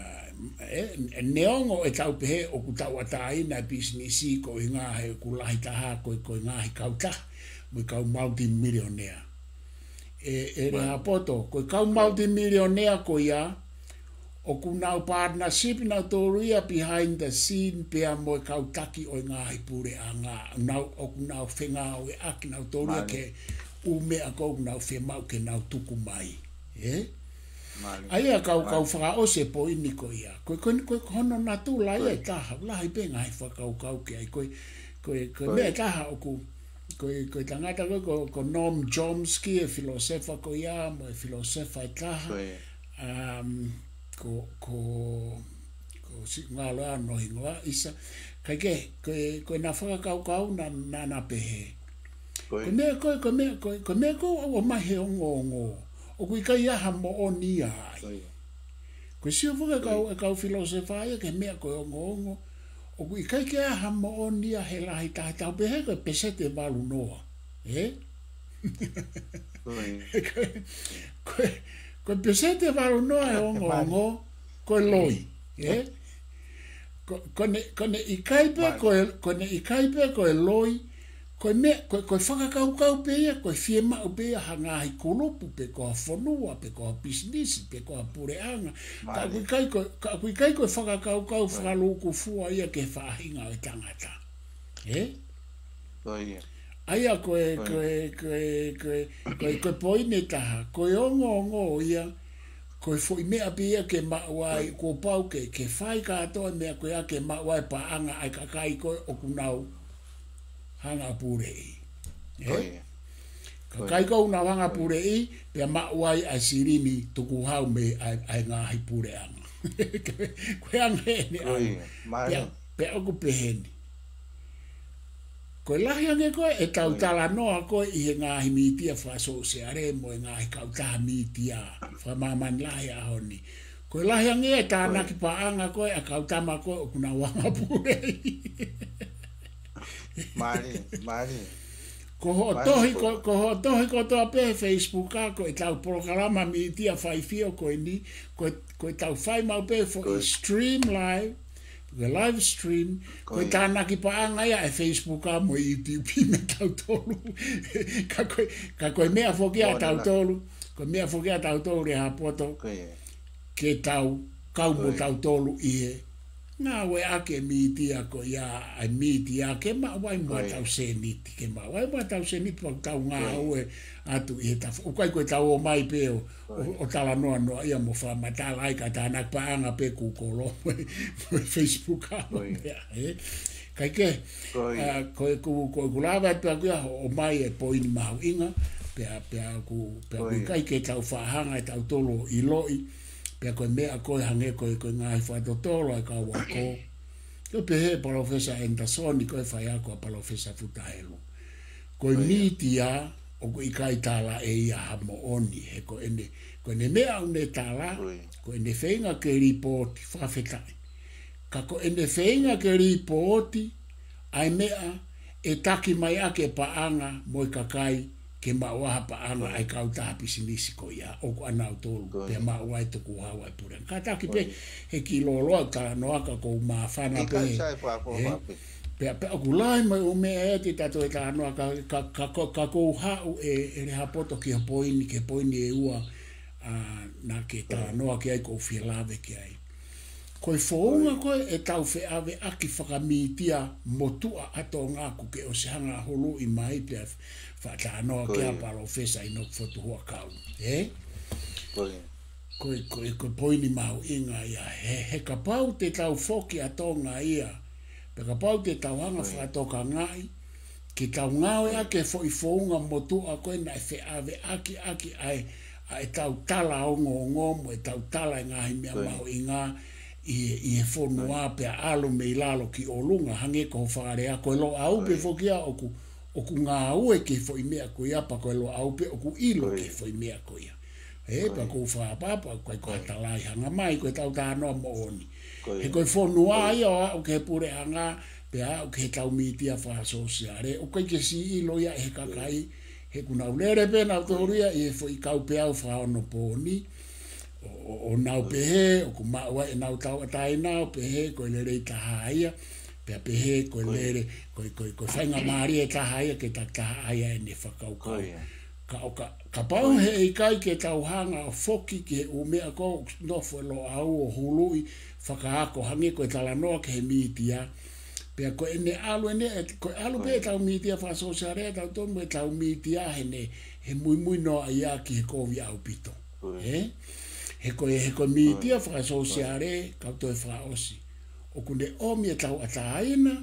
ē, neongo ʻetau pehē ʻoku tauʻatāina e pisinisi ko e ngaahi ʻoku lahi taha ko e, ko e ngaahi kautaha, mo e kau multi-millionaire. ʻE, ʻe Lehāpoto, ko e kau multi-millionaire ko ia, ʻoku nau partnership nautolu ia behind the scene pea mo e kau taki ʻo e ngaahi puleʻanga, nau, ʻoku nau fengāueʻaki nautolu ia ke ʻū meʻa ko ē ʻoku nau fiemaʻu ke nau tuku mai. Ē? ʻA ia kau, kau fakaʻosi e poini ko ia. Ko, ko, ko, ko hono natula ia ʻe taha, lahi pē ngaahi fakakaukau ki ai. Ko, ko, ko e meʻa ʻe taha ʻoku, ko, ko e tangata ko, ko, ko Noam Chomsky e filōsefa ko ia, mo e filōsefa ʻe taha. Um, ko, ko, ko siʻi ngalo ano hingoa isa. Kaikehe, ko, ko ʻena fakakaukau naʻa, naʻa na pehē. Ko e meʻa ko ē, ko e meʻa ko ē, ko e meʻa ko ē ʻoku ʻomai he ongoongo. ʻOku ʻikai ha moʻoni ia ai. Ko e sio foki e kau, e kau filōsefa ia ki he meʻa ko e ongoongo. ʻOku ʻikai ke ʻi ai ha moʻoni ia he lahi taha, tau pehē ko e peseti ʻe valu noa. Ē? Ko e, ko e, ko e peseti ʻe valu noa e ongoongo, ko e loi. Ē? Ko, ko ʻene, ko ʻene ʻikai pē, ko e, ko ʻene ʻikai pē, ko e loi, ko e meʻa, ko e, ko e fakakaukau pē ia, ko e fiemaʻu pē ia ha ngaahi kulupu pe ko ha fonua, pe ko ha pisinisi, pe ko ha puleʻanga. Ka ʻoku ʻikai ko, ka ʻoku ʻikai ko e fakakaukau fakalūkufua ia ki he faʻahinga ʻo e tangata. Ē? ʻA ia ko e, ko e, ko e, ko e, ko e, ko e poini ʻe taha, ko e ongoongo ia, ko e foʻi meʻa pē ia ke maʻu ai, kuo pau ke, ke fai kātoa e meʻa ko ia ke maʻu ai e paʻanga ʻa e kakai ko ē ʻoku nau hanga ʻo puleʻi. Ē? Kakai ko ē ʻoku nau hanga ʻo puleʻi, pea maʻu ai ʻa e silini tukuhau mei ai, ʻa e ngaahi puleʻanga. Ko e anga ʻeni ʻa ia. Pea, pea ʻoku peheni. Ko e lahi ange ko ē ʻetau talanoa ko ē ʻi he ngaahi mītia fakasōsiale mo e ngaahi kautaha mītia fakamāmani lahi ʻaho ni. Ko e lahi ange e tānaki paʻanga ko ē ʻa e kau tama ko ē ʻoku nau hanga ʻo puleʻi. Mālie, mālie. Ko hoʻo tohi, ko, ko hoʻo tohi kotoa pē he Facebook ʻa ko ʻetau polokalama mītia faifio ko eni, ko, ko ʻetau fai maʻu pē foʻi stream live, ko e live stream, ko e tānaki paʻanga ia ʻa e Facebook ʻa mo e YouTube mei tautolu. Ka ko e, ka ko e meʻa foki ʻa tautolu, ko e meʻa foki ʻa tautolu Lehāpoto. Ke tau kau mo tautolu ʻi he ngāueʻaki e mītia ko ia, ʻa e mītia ke maʻu ai mo ʻetau sēniti, ke maʻu ai mo ʻetau sēniti pea tau ngāue atu ʻi he tafa. ʻOku ʻikai ko ʻetau ō mai pē ʻo, ʻo, ʻo talanoa noa ia mo fakamatala ai ka tānaki paʻanga pē kūkolo mo e, mo e Facebook ʻa mo e meʻa, ē. Kaikehe, ʻa, ko e ku, ko e ku lava atu pē ʻaku ia ʻo ʻomai e poini mahuʻinga, pea, pea ʻoku, pea ʻoku ʻikai ke tau faʻa hanga ʻe tautolu ʻo ʻiloʻi, pea ko e meʻa ko ē hangē ko e, ko e ngaahi fakatotolo ʻa e kau ako. Ko e pehē ʻe Palōfesa Anderson, ko e faiako ʻa Palōfesa Futa Helu. Ko e mītia ʻoku ʻikai tala ʻe ia ha moʻoni, he ko ʻene, ko ʻene meʻa ʻoku ne tala, ko ʻene feinga ke lipooti, fakafetaʻi. Ka ko ʻene feinga ke lipooti ʻa e meʻa ʻe taki mai ʻaki e paʻanga mo e kakai ke maʻu ai ha paʻanga ʻa e kautaha pisinisi ko ia ʻoku ʻanautolu pea maʻu ai e tukuhau ʻa e puleʻanga. Kātaki pē he kiʻi lōloa talanoa ka ʻoku ou māfana pē. Pea, pea ʻoku lahi mo e ʻū meʻa ʻe te tau talanoa ka, ka, ka, ka, ka ʻoku ou haʻu ʻe, ʻe Lehāpoto ki he poini, ki he poini ʻe ua, ʻa, naʻa ke talanoa ki ai ʻoku ou fie lave ki ai. Ko e founga ko ē ʻetau feʻaveʻaki fakamītia motuʻa ʻa Tonga ʻoku ke ʻosi hanga ʻo huluʻi mai pea faʻa talanoa ki ai Palōfesa ʻInoke Fotu Huʻakau. Ē? Ko e, ko e, ko e poini mahuʻinga ia. He, he kapau te tau foki ʻa Tonga ia, pea kapau te tau hanga fakatokangaʻi, ke tau ngāueʻaki e foʻi founga motuʻa ko ē naʻe feʻaveʻaki ʻaki ʻa e, ʻa ʻetau tala ongoongo mo ʻetau tala e ngaahi meʻa mahuʻinga, ʻi he, ʻi he fonua pea ʻalu mei lalo ki ʻolunga, hangē ko hoʻo fakalea, ko e Loʻau pē foki ia ʻoku, ʻoku ngāue ki he foʻi meʻa ko ia, pea ko e Loʻau pē ʻoku ʻilo ki he foʻi meʻa ko ia. Ē, pea ʻoku ou fakaʻapaʻapa, ʻoku ʻikai ko ha talaʻi hanga mai, ko ʻetau talanoa moʻoni. He ko e fonua ia ʻo aʻu ki he puleʻanga, pea aʻu ki heʻetau mītia fakasōsiale, ʻoku ʻikai ke siʻi ʻilo ia ʻe he kakai, he ʻoku nau lele pē nautolu ia ʻi he foʻi kaupeau fakaonopooni, ʻo, ʻo, ʻo nau pehē, ʻoku maʻu ai ʻenau tauʻatāina, ʻo pehē ko e lelei taha ia, pea pehē ko e lele, ko e, ko e, ko e faingamālie taha ia ke takitaha ʻai ʻene fakakaukau. Ka ʻo ka, kapau he ʻikai ke tau hanga ʻo foki ki he ʻū meʻa ko ē ʻoku nofo ʻi Loʻau ʻo huluʻi fakaako hangē ko e talanoa ki he mītia, pea ko ʻene ʻalu ʻene, ko e ʻalu pē ʻetau mītia fakasōsiale, ʻetau tonu ʻetau mītia he ne, he muimui noa ia ki he kovi ʻaupito. Ē? He ko e, he ko e mītia fakasōsiale, kau toe fakaʻosi. ʻOku ne ʻomi e tauʻatāina,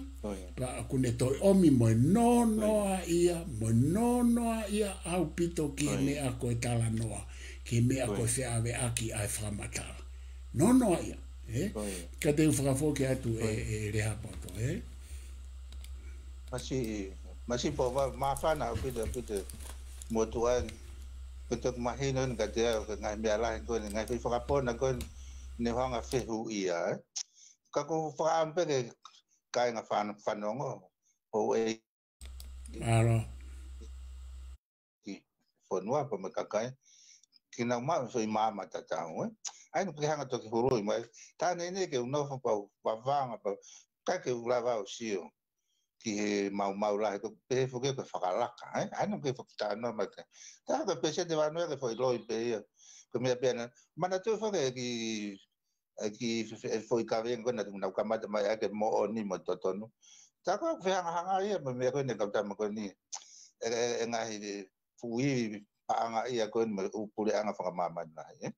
pea ʻoku ne toe ʻomi mo e nonoa ia, mo e nonoa ia ʻaupito ki he meʻa ko e talanoa, ki he meʻa ko e feʻaveʻaki ʻa e fakamatala. Nonoa ia, ē? Ka te u fakafoki atu ʻe, ʻe Lehaapoto, ē? Masi, masi pō, ma-, māfana ʻaupito, ʻaupito, motuʻa ni. Ko e toki mahino ni ka te au, ko e ngaahi meʻa lahi ko eni, ngaahi foʻi fakapona ko eni, ne hanga fehuʻia, ē? Ka ko e fakaʻamu pē ke kāinga fan-, fanongo, ʻo e Alo. ki fonua pea mo e kakai, ke nau maʻu e foʻi maama tatau, ē? ʻAi ʻoku ke hanga toki hului mai, tā nei nei ke u nofo pea u vavanga pea, ʻikai ke u lava ʻo sio ki he maumau lahi, ko e pehē foki ko e fakalaka, ē? ʻAi ʻoku ke fakatalanoa mai ke. Tā ko e peseti ʻe ono ia ko e foʻi loi pē ia, ko e meʻa pē ena, manatuʻi foki ki ʻa e kiʻi fe-, fe-, foʻi kaveinga ko ena naʻa nau kamata mai ʻaki e moʻoni mo e totonu. Tā ko e fehangahanga ia mo e meʻa ko eni kau tama ko eni. ʻE, ʻe, ʻe ngaahi fuʻu ivi paʻanga ia ko eni mo e ʻū puleʻanga fakamāmani lahi, ē.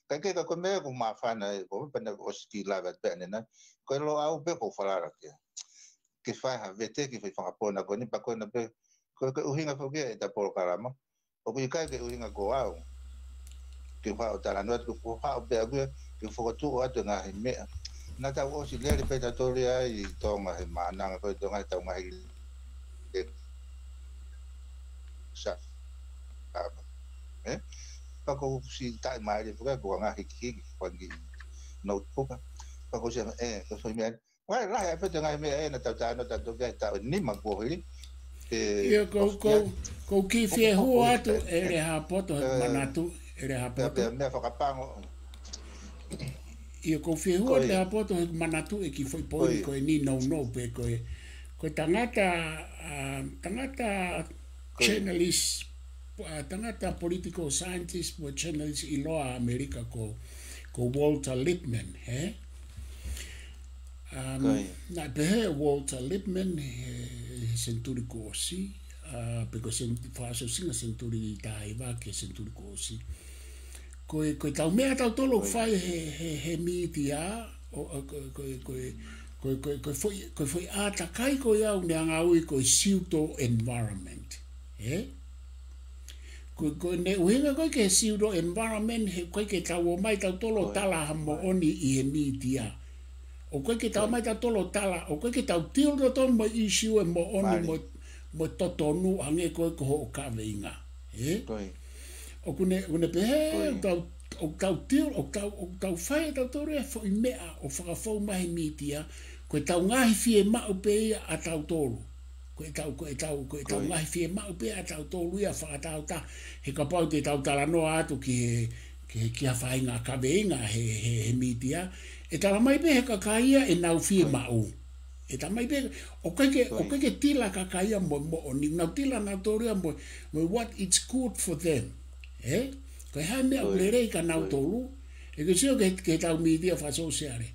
Ka ke ka ko e meʻa ʻoku māfana ē, ko e pena ʻosi kiʻi lave atu pē ʻanenai. Ko e Loʻau pē ʻoku ou falala ki ai. Ke fai ha veteki foʻi fakapona ko eni pea ko ena pē, ko e, ko e ʻuhinga foki ia ʻeta polokalama. ʻOku ʻikai ke ʻuhinga ko au ke u haʻu ʻo talanoa atu, ke u haʻu pē au ia ke u fokotuʻu atu e ngaahi meʻa. Naʻa tau ʻosi lele pē tautolu ia ʻi Tonga he maʻananga ko e Tonga he tau ngaahi le-, sa-, ʻa, ē? Pea ko u si taʻi mai le fuka ko e ngaahi hikihiki, ko e ngaahi notebook. Pea ko u si, ē, ko e foʻi meʻa. Wai, lahi ʻa e fete ngaahi meʻa ē naʻa tau talanoa tautolu ki ai he taʻu ʻe nima kuo hili. ʻIo, ko u, ko u, ko u kiʻi fiehua atu ʻe Lehaapoto he manatu, ʻe Lehaapoto. Pea, pea meʻa fakapango. ʻIo, ko u fiehua ʻe Lehaapoto he manatu e kiʻi foʻi poini ko eni nounou pē ko e, ko e tangata, ʻa, tangata journalist, ʻa, tangata political scientist mo e journalist ʻiloa ʻAmelika ko, ko Walter Lippmann, ē? Um, naʻe pehē ʻe Walter Lippmann he, he senituli kuo ʻosi, ʻa, pe ko e sen-, fakaʻosiʻosinga senituli taha hiva ki he senituli kuo ʻosi. Ko e, ko e tau meʻa tautolu ʻoku fai he, he, he mītia, ʻo, ʻo, ko e, ko e, ko e, ko e, ko e, ko e foʻi, ko e foʻi ʻātakai ko ia ʻoku ne hanga ui ko e pseudo environment. Ē? Ko, ko ʻene ʻuhinga ko e ki he pseudo environment he ʻoku ʻikai ke tau ō mai tautolu ʻo tala ha moʻoni ʻi he mītia. ʻOku ʻikai ke tau ō mai tautolu ʻo tala, ʻoku ʻikai ke tau deal tautolu mo e issue e moʻoni mo, mo e totonu hangē ko e ko hoʻo kaveinga. Ē? ʻOku ne, ʻoku ne pehē, ʻoku tau, ʻoku tau deal, ʻoku tau, ʻoku tau fai tautolu e foʻi meʻa ʻo fakafou mai he mītia, ko e tau ngaahi fiemaʻu pē ia ʻa tautolu. Ko e tau, ko e tau, ko e tau ngaahi fiemaʻu pē ʻa tautolu ia fakatāutaha. He kapau te tau talanoa atu ki he, ki he, ki ha faʻahinga kaveinga he, he, he mītia, ʻe tala mai pē he kakai ia ʻenau fiemaʻu. ʻE tala mai pē, ʻoku ʻikai ke, ʻoku ʻikai ke tila kakai ia mo, moʻoni, nau tila nautolu ia mo, mo what it's good for them. Ē? Ko e hā e meʻa ʻoku lelei kia nautolu, ʻe ke sio ki he, ki he tau mītia fakasōsiale.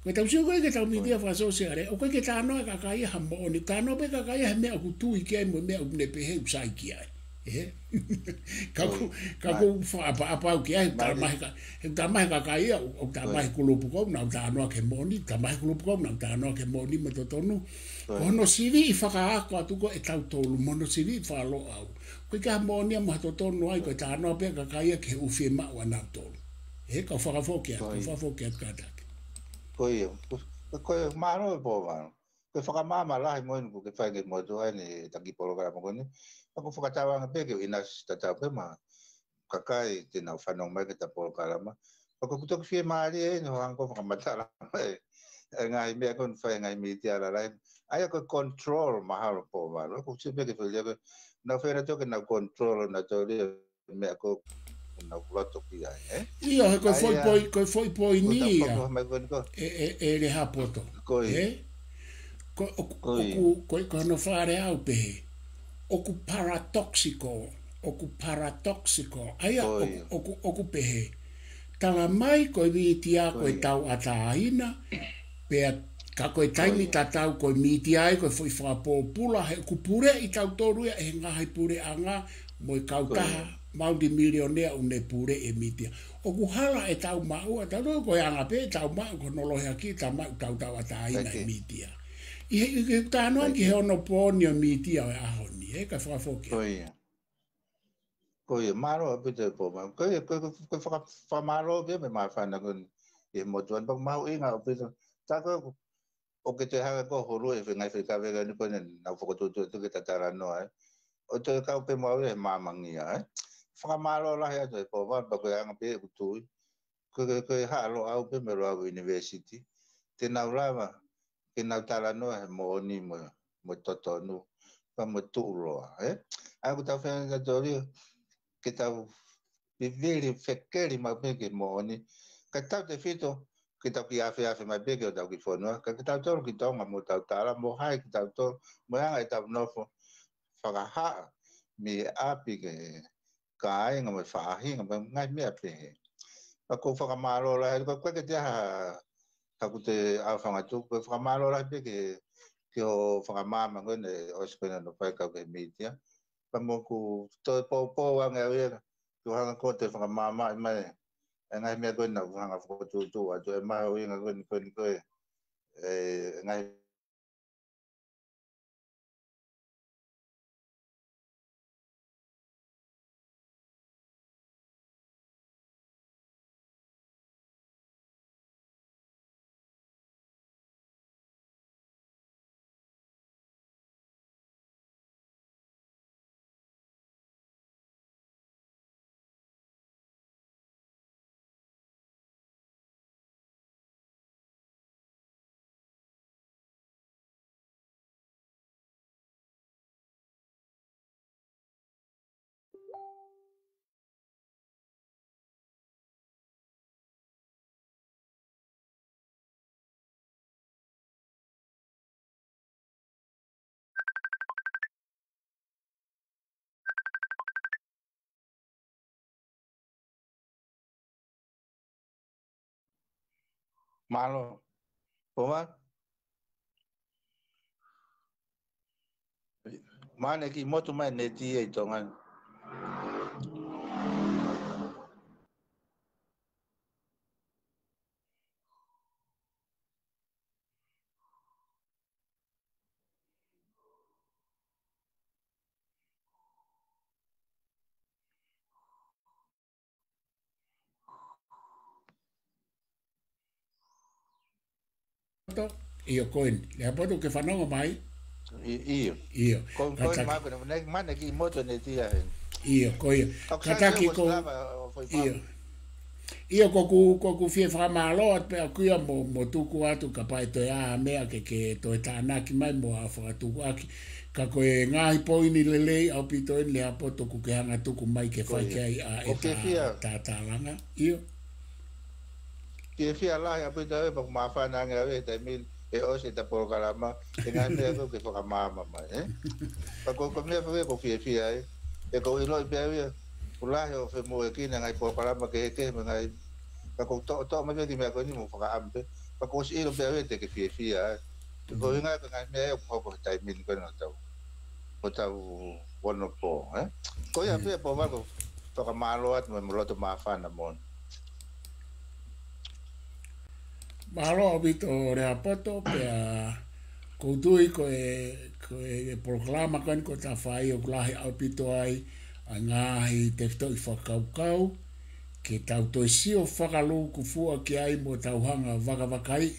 Ko e tau sio ko ē ki he tau mītia fakasōsiale, ʻoku ʻikai ke talanoa e kakai ia ha moʻoni, talanoa pē kakai ia he meʻa ʻoku tui ki ai mo e meʻa ʻoku ne pehē ʻoku sai ki ai. Ē? Ka ʻoku, ka ʻoku ou fakaʻapaʻapa au ki ai, he ʻoku tala mai he ka-, he ʻoku tala mai he kakai ia, ʻoku tala mai he kulupu ko ē ʻoku nau talanoa ki he moʻoni, tala mai he kulupu ko ē ʻoku nau talanoa ki he moʻoni mo e totonu. Ko hono siviʻi fakaako atu ko ē ʻe tautolu, mo hono siviʻi faka-Loʻau. ʻOku ʻikai ke ʻi ai ha moʻoni ia mo ha totonu ai, ko e talanoa pē kakai ia ki he ʻū fiemaʻu ʻanautolu. Ē, kau fakafoki atu, kau fakafoki atu kātaki. Ko ia, ko, ko, ko e mālō e Pouvalu. Ko e fakamaama lahi mo eni ʻoku ke fai ki he motuʻa ni ʻeta kiʻi polokalama ko eni. Pea ʻoku ou fakatauange pē ke u ʻinasi tatau pē mo e kakai te nau fanongo mai ki heʻeta polokalama. Pea ʻoku ou toki fiemālie eni hoʻo hanga ʻo fakamatala mai e ngaahi meʻa ko eni ʻoku fai ʻe he ngaahi mītia lalahi. ʻA ia ko e control mahalo Pouvalu. ʻOku ou sio pē ki he fili ko ē. Nau feinga atu ke nau control nautolu ia meʻa ko ē ʻoku nau loto ki ai, ē? ʻIo, he ko e foʻi poi-, ko e foʻi poini ia. Ko e tau fakahoa mai ko eni ko. ʻE, ʻe, ʻe Lehaapoto. Ko ia. Ē? Ko, ʻoku, ko ia. ʻOku, ko e, ko hono fakalea ʻoku pehē. ʻOku paradoxical, ʻoku paradoxical. ʻA ia, ko ʻoku, ia. ʻOku, ʻoku pehē. Tala mai ko e mītia ko e, ko ia, tauʻatāina, pea ka ko e taimi, ko ia, tatau ko e mītia ia ko e foʻi fakapōpula, he ʻoku puleʻi tautolu ia ʻe he ngaahi puleʻanga mo e kautaha, ko ia, multimillionaire ʻoku ne puleʻi e mītia. ʻOku hala ʻetau maʻu, ʻa tautolu ko e anga pē ʻetau maʻu, ko hono lohiakiʻi ʻetau maʻu ʻetau tauʻatāina ʻi he mītia. ʻI he, ʻi he talanoa ki he onopōni ʻo e mītia ʻo e ʻaho ni, ē, ka fakafoki. Ko ia. Ko ia, mālō ʻaupito e Pouvalu. Ko ia, ko, ko, ko e faka-, fakamālō pē mo e māfana ko eni ʻi he motuʻa ni, pea mahuʻinga ʻaupito. Tā ko ē ʻoku ke toe hanga ko ē ʻo hulu e ngaahi faikavega ni ko eni ʻoku nau fokotuʻutuʻu atu ke ta talanoa, ē. ʻO toe kau pē mo au ia he māmangia, ē. Fakamālō lahi atu e Pouvalu, pea ko e anga pē ʻeku tui. Ko, ko, ko e Haʻa Loʻau pē mo e Loʻau University. Te nau lava ke nau talanoa he moʻoni mo, mo e totonu, pea mo e tuʻuloa, ē? ʻA ia ʻoku tau feinga tautolu ia ke tau vivili fekeli maʻu pē ki he moʻoni. Ka tautefito ke tau kiʻi afeafe mai pē ki hotau kiʻi fonua, ka kitautolu ki Tonga mo ʻetau tala, mo hai kitautolu, mo e anga ʻetau nofo, fakahā mei ʻapi ki he kāinga mo e faʻahinga mo e ngaahi meʻa pehē. Pea ʻoku ou fakamālō lahi, ko e, ko e ke te aha haku te au fangatu, ko e fakamālō lahi pē ki, ki hoʻo fakamaama ko eni ʻosi ko eni hono fai kau ki he mītia. Pea mo ʻeku toe poupou ange au ia, ke u hanga ko ē ʻo toe fakamaamaʻi mai e ngaahi meʻa ko eni naʻá ku hanga ʻo fokotuʻutuʻu atu, ʻe mahuʻinga ko eni, ko eni ko e, e ngaahi Mālō. Pouvalu? Mahalo ne kiʻi motu mai e neti ʻi Tonga ni. ʻIo, ko eni. Lehaapoto, ke fanongo mai? ʻI-, ʻio. ʻIo. Ko, ko eni, mahalo ko eni, mahalo ne kiʻi motu e neti ia heni. ʻIo, ko ia. Ka taki ko, ʻio. ʻIo, ʻoku ou, ʻoku ou fie fakamālō atu pē au ia mo, mo tuku atu kapau ʻe toe ʻi ai ha meʻa ke, ke toe tānaki mai mo ha fakatukuʻaki. Ka ko e ngaahi poini lelei ʻaupito eni Lehaapoto ʻoku ke hanga ʻo tuku mai ke fai ki ai ʻa ʻeta tālanga. ʻIo. Fiefia lahi ʻaupito au ia, pea ʻoku māfana ange au ia he taimi ni ʻe ʻosi ʻeta polokalama, he ngaahi meʻa ko ē ʻoku ke fakamaama mai, ē? Pea ko, ko e meʻa pē ʻoku ou fiefia ai, he ʻoku ou ʻiloʻi pē au ia, ʻoku lahi hoʻo femoʻuekina e ngaahi polokalama kehekehe mo e ngaahi, pea ʻoku ou toʻotoʻo mai pē ki he meʻa ko eni mo fakaʻamu pē, pea ʻoku ou ʻosi ʻilo pē au ia te ke fiefia ai. Ko e ʻuhinga ko e ngaahi meʻa ʻoku hoko he taimi ni ko eni ʻo tau, ʻo tau onopō, ē? Ko ia pē Pouvalu, fakamālō atu mo e loto māfana moʻoni. Mālō ʻaupito Lehaapoto, pea ʻoku ou tui ko e, ko e polokalama ko eni kuo ta fai ʻoku lahi ʻaupito ai ʻa e ngaahi tefitoʻi fakakaukau, ke tau toe sio fakalūkufua ki ai mo tau hanga ʻo vakavakaiʻi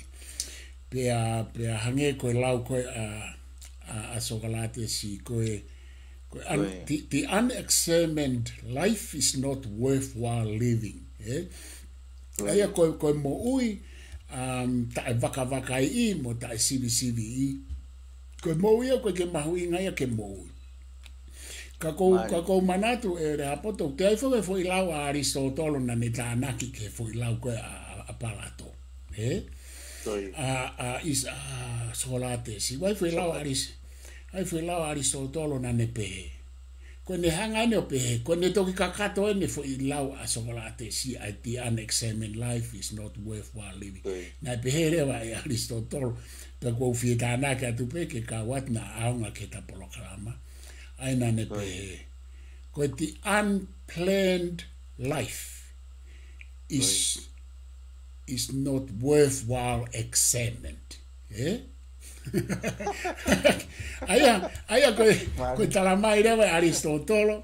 Pea, pea hangē ko e lau ko ē ʻa, ʻa, ʻa Sokalātesi, ko e, ko e un-, Ko e. the, the unexamined life is not worthwhile living, ē? Ko e. ʻA ia ko e, ko e moʻui, um, taʻe vakavakaiʻi mo taʻe sivisiviʻi. Ko e moʻui ia ʻoku ʻikai ke mahuʻinga ia ke moʻui. Ka ʻoku ou, Mālie. ka ʻoku ou manatu ʻe Lehāpoto, ʻoku ʻi ai foki e foʻi lau ʻa ʻAlisitōtolo naʻa ne tānaki ki he foʻi lau ko ē ʻa, ʻa, ʻa Palato. Ē? Ko e. ʻA, ʻa ʻIs-, ʻa Sokalātesi. ʻOku ʻi ai foʻi lau ʻa Sokalātesi. ʻAlis-, ʻi ai foʻi lau ʻa ʻAlisitōtolo naʻa ne pehē. Ko ʻene hanga eni ʻo pehē, ko ʻene toki kakato eni foʻi lau ʻa Sokalātesi, ʻa e the unexamined life is not worthwhile living. Ko e. Naʻe pehē leva ʻe ʻAlisitōtolo, pea ʻoku ou fie tānaki atu pē ki he kau atu naʻa ʻaonga ki heʻeta polokalama. ʻA ia naʻa ne Ko e. pehē, ko e the unplanned life is, Ko e. is not worthwhile examined. Ē? ʻA ia, ʻa ia ko e, Mālie. ko e talamai leva ʻe ʻAlisitōtolo.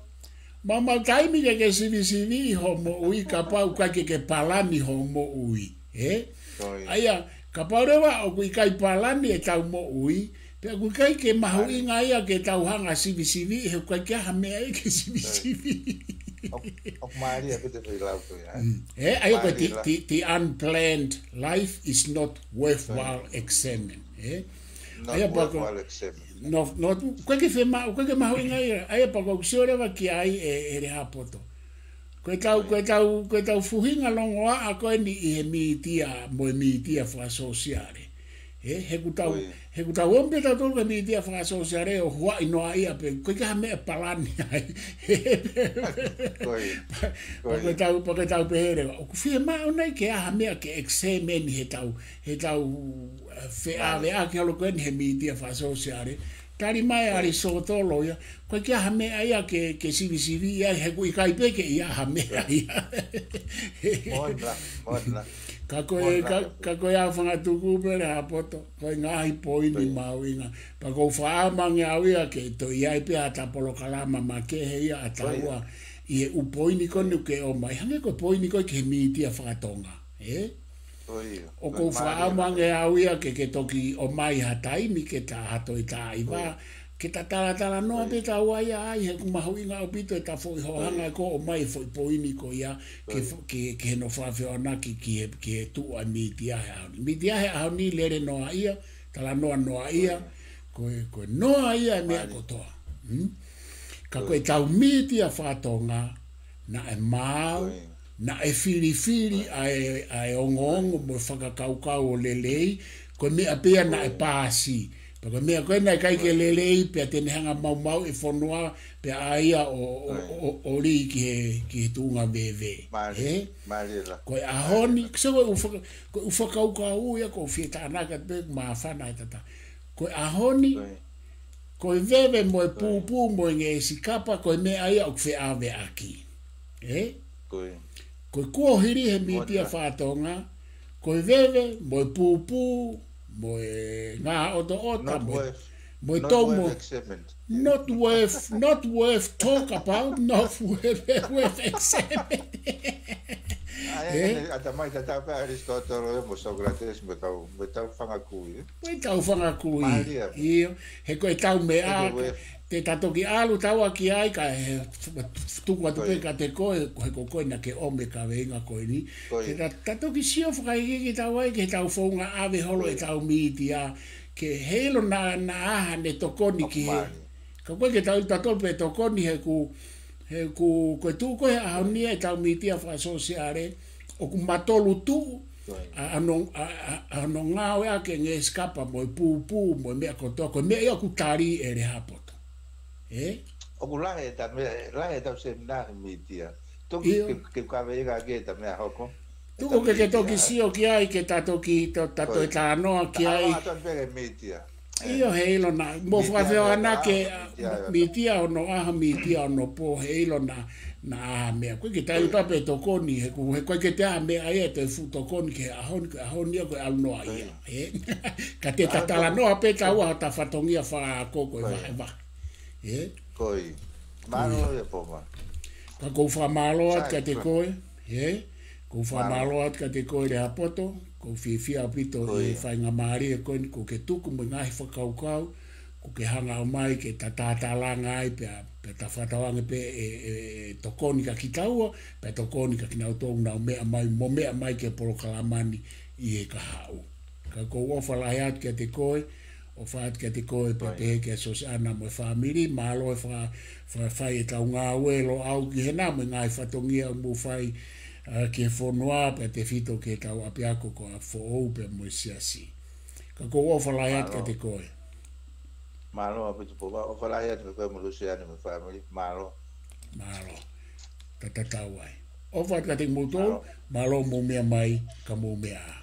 Maumau taimi ke ke sivisiviʻi hoʻo moʻui kapau ʻoku ʻikai ke ke palani hoʻo moʻui. Ē? Ko e. ʻA ia, kapau leva ʻoku ʻikai palani ʻetau moʻui, pea ʻoku ʻikai ke mahuʻinga ia ke tau hanga sivisiviʻi, he ʻoku ʻikai ke ʻi ai ha meʻa ia ke sivisiviʻi. ʻOku, ʻoku mālie pē te foʻi lau ko ia. Mm. Ē, ʻa ia ko e Mālie the, la. the, the unplanned life is not worthwhile Right. examined. Ē? Not ʻA ia pea ko worthwhile examined. No, no, ʻoku ʻikai ke fema-, ʻoku ʻikai ke mahuʻinga ia. ʻA ia pea ʻoku ou sio leva ki ai ʻe, ʻe Lehāpoto. Ko ʻetau, Right. ko ʻetau, ko ʻetau fuhinga longoaʻa ko eni ʻi he mītia, mo e mītia fakasōsiale. Ē, he ʻoku tau, Right. he ʻoku tau ō pē tautolu ki he mītia fakasōsiale ʻo huaʻi noaʻia pē, ʻoku ʻikai ha meʻa palani ai. Right. Pea ko Right. ʻetau, pea ko ʻetau pehē leva, ʻoku fiemaʻu nai ke ʻi ai ha meʻa ke examine heʻetau, heʻetau, ē, feʻaveʻaki holo ko eni he mītia fakasōsiale. Tali mai ʻe ʻAlisitōtolo ia, ʻoku ʻikai ke ʻi ai ha meʻa ia ke, ke sivisiviʻi ai, he ʻoku ʻikai pē ke ʻi ai ha meʻa ia. Moʻoni lā, moʻoni lā. Ka ko e, Moʻoni lā. ka, ka ko e ʻa e fanga tuku pē Lehāpoto, ko e ngaahi poini Ko e. mahuʻinga. Pea ʻoku ou fakaʻamu ange au ia ke toe ʻi ai pē haʻata polokalama makehe ia ʻa Ko e. taua ʻi he ʻū poini ko eni ʻoku ke ʻomai. Hangē ko e poini ko ē ki he mītia fakatonga. Ē? Ko ia. ʻOku ou Mālie. fakaʻamu ange au ia ke, ke toki ʻomai ha taimi ke ta ha toe tā iva, Ko ia. ke ta talatalanoa Ko ia. pē taua ia ai, he ʻoku mahuʻinga ʻaupito ʻeta foʻi hoʻo Ko ia. hanga ko ē ʻo ʻomai e foʻi poini ko ia, Ko ke ia. fo-, ke, ke hono fakafehoanaki ki he, ki he tuʻu ʻa e mītia he ʻaho ni. Mītia he ʻaho ni lele noaʻia, talanoa noaʻia, Ko ia. ko e, ko e noaʻia e meʻa Mālie. kotoa. Hmm? Ka Ko ko ia. ʻetau mītia fakatonga, naʻe maau, Ko ia. naʻe filifili Ko ia. ʻa e, ʻa e ongoongo mo e fakakaukau ʻo lelei, ko e meʻa pē ia naʻe Ko ia. paasi. Pea ko e meʻa ko ē naʻe ʻikai ke Ko ia. lelei, pea te ne hanga maumauʻi e fonua, pea ʻai ia ʻo, ʻo, Ko ia. ʻo, ʻo lī ki he, ki he tuʻunga veve. Mālie, Ē? mālie lā. Ko e ʻaho ni, Mālie lā. se ko e ʻū faka-, ko e ʻū fakakaukau ia ʻoku ou fie tānaki atu pē māfana e tata. Ko e ʻaho ni, Ko ia. ko e veve mo e Ko ia. pūpū mo e ngeʻesi kapa, ko e meʻa ia ʻoku feʻaveʻaki. Ē? Ko ia. Ko e kuohili he mītia Moʻoni lā. fakatonga, ko e veve mo e pūpū, mo e ngaahi ʻotoʻota, Not mo e, worth, mo e not tou worth mo, examined. not worth, not worth talk about, not worth, worth examine. ʻA ia, Ē? ʻa e tamai tatau pē ʻa ʻAlisitōtolo ia mo Sokalātesi mo ʻetau, mo ʻetau fanga kui, ē? Mo ʻetau fanga kui. Mālie. ʻIo, he ko ʻetau meʻa, Anyway. te ta toki ʻalu taua ki ai, kae tuku atu Ko pē ia. kiate koe, he ko koe naʻa ke ʻomi e kaveinga ko eni. Ko ia. Te ta, ta toki sio fakaikiiki taua ai ki heʻetau founga ʻave holo Ko ia. ʻetau mītia, ke heiʻilo naʻa, naʻa ʻi ai haʻane tokoni ʻOku ki he mālie. Ka ʻoku ʻikai ke tau ʻilo tautolu pe tokoni he ʻoku, he ʻoku, ko e tuʻu ko ē he ʻaho ni ʻetau mītia fakasōsiale, ʻoku matolu tuʻu, Right. ʻa, ʻa hono, ʻa, ʻa, ʻa hono ngāueʻaki e ngeʻesi kapa mo e pūpū mo e meʻa kotoa, ko e meʻa ia ʻoku tali ʻe Lehāpoto. Ē? ʻOku lahi ʻeta meʻa, lahi ʻetau seminā he mītia. Tuku ʻIo. ke, ke kaveinga ki heʻeta meʻa hoko. Tuku ke, ke toki sio ki ai, ke ta toki, ta, ta toe talanoa ki ai. ʻIo, heiʻilo naʻa, mo fakafehoanaki, mītia hono ʻaho, mītia hono pō, heiʻilo naʻa, naʻa ʻi ai ha meʻa. ʻOku ʻikai ke tau ʻilo pe tokoni, he ʻoku, he ʻoku ʻikai ke toe ʻi ai ha meʻa ia ʻe toe fuʻu tokoni ki he ʻaho ni, ko e ʻaho ni ia ko e ʻalu noaʻia. Ē? Ka te ta talanoa pē taua ʻo ta fatongia fakaako ko e vahevahe. Ē? Ko ia. Mālō ia Poma. Ka ʻoku ou fakamālō atu kiate koe, ē? ʻOku ou fakamālō atu kiate koe Lehāpoto, ʻOku ou fiefia ʻaupito ʻi he faingamālie ko eni kuo ke tuku mo e ngaahi fakakaukau, kuo ke hanga ʻo mai ke ta tātālanga ai pea, pea ta fakatauange pē ʻe, ʻe, ʻe tokoni kia kitaua, pea tokoni kia kinautolu ʻoku nau meʻa mai, mo meʻa mai ki he polokalama ni ʻi he kahaʻu. Ka ʻoku ou ʻofa lahi atu kiate koe, ʻofa atu kiate koe pea pehē kia Sosiana mo e fāmili, mālō e fa-, fa-, fai ʻetau ngāue Loʻau ki hena mo e ngaahi fatongia ʻoku mou fai, ʻa, ki he fonua pea tefito ki heʻetau ʻapiako ko ʻApifoʻou pea mo e siasi. Ka ʻoku ou ʻofa lahi atu kiate koe. Mālō ʻaupito Pova, ʻofa lahi atu kiate koe mo Lusiane mo e fāmili, mālō. Mālō. Tatatau ai. ʻOfa atu kiate kimoutolu, mālō mou meʻa mai, ka mou meʻa ā.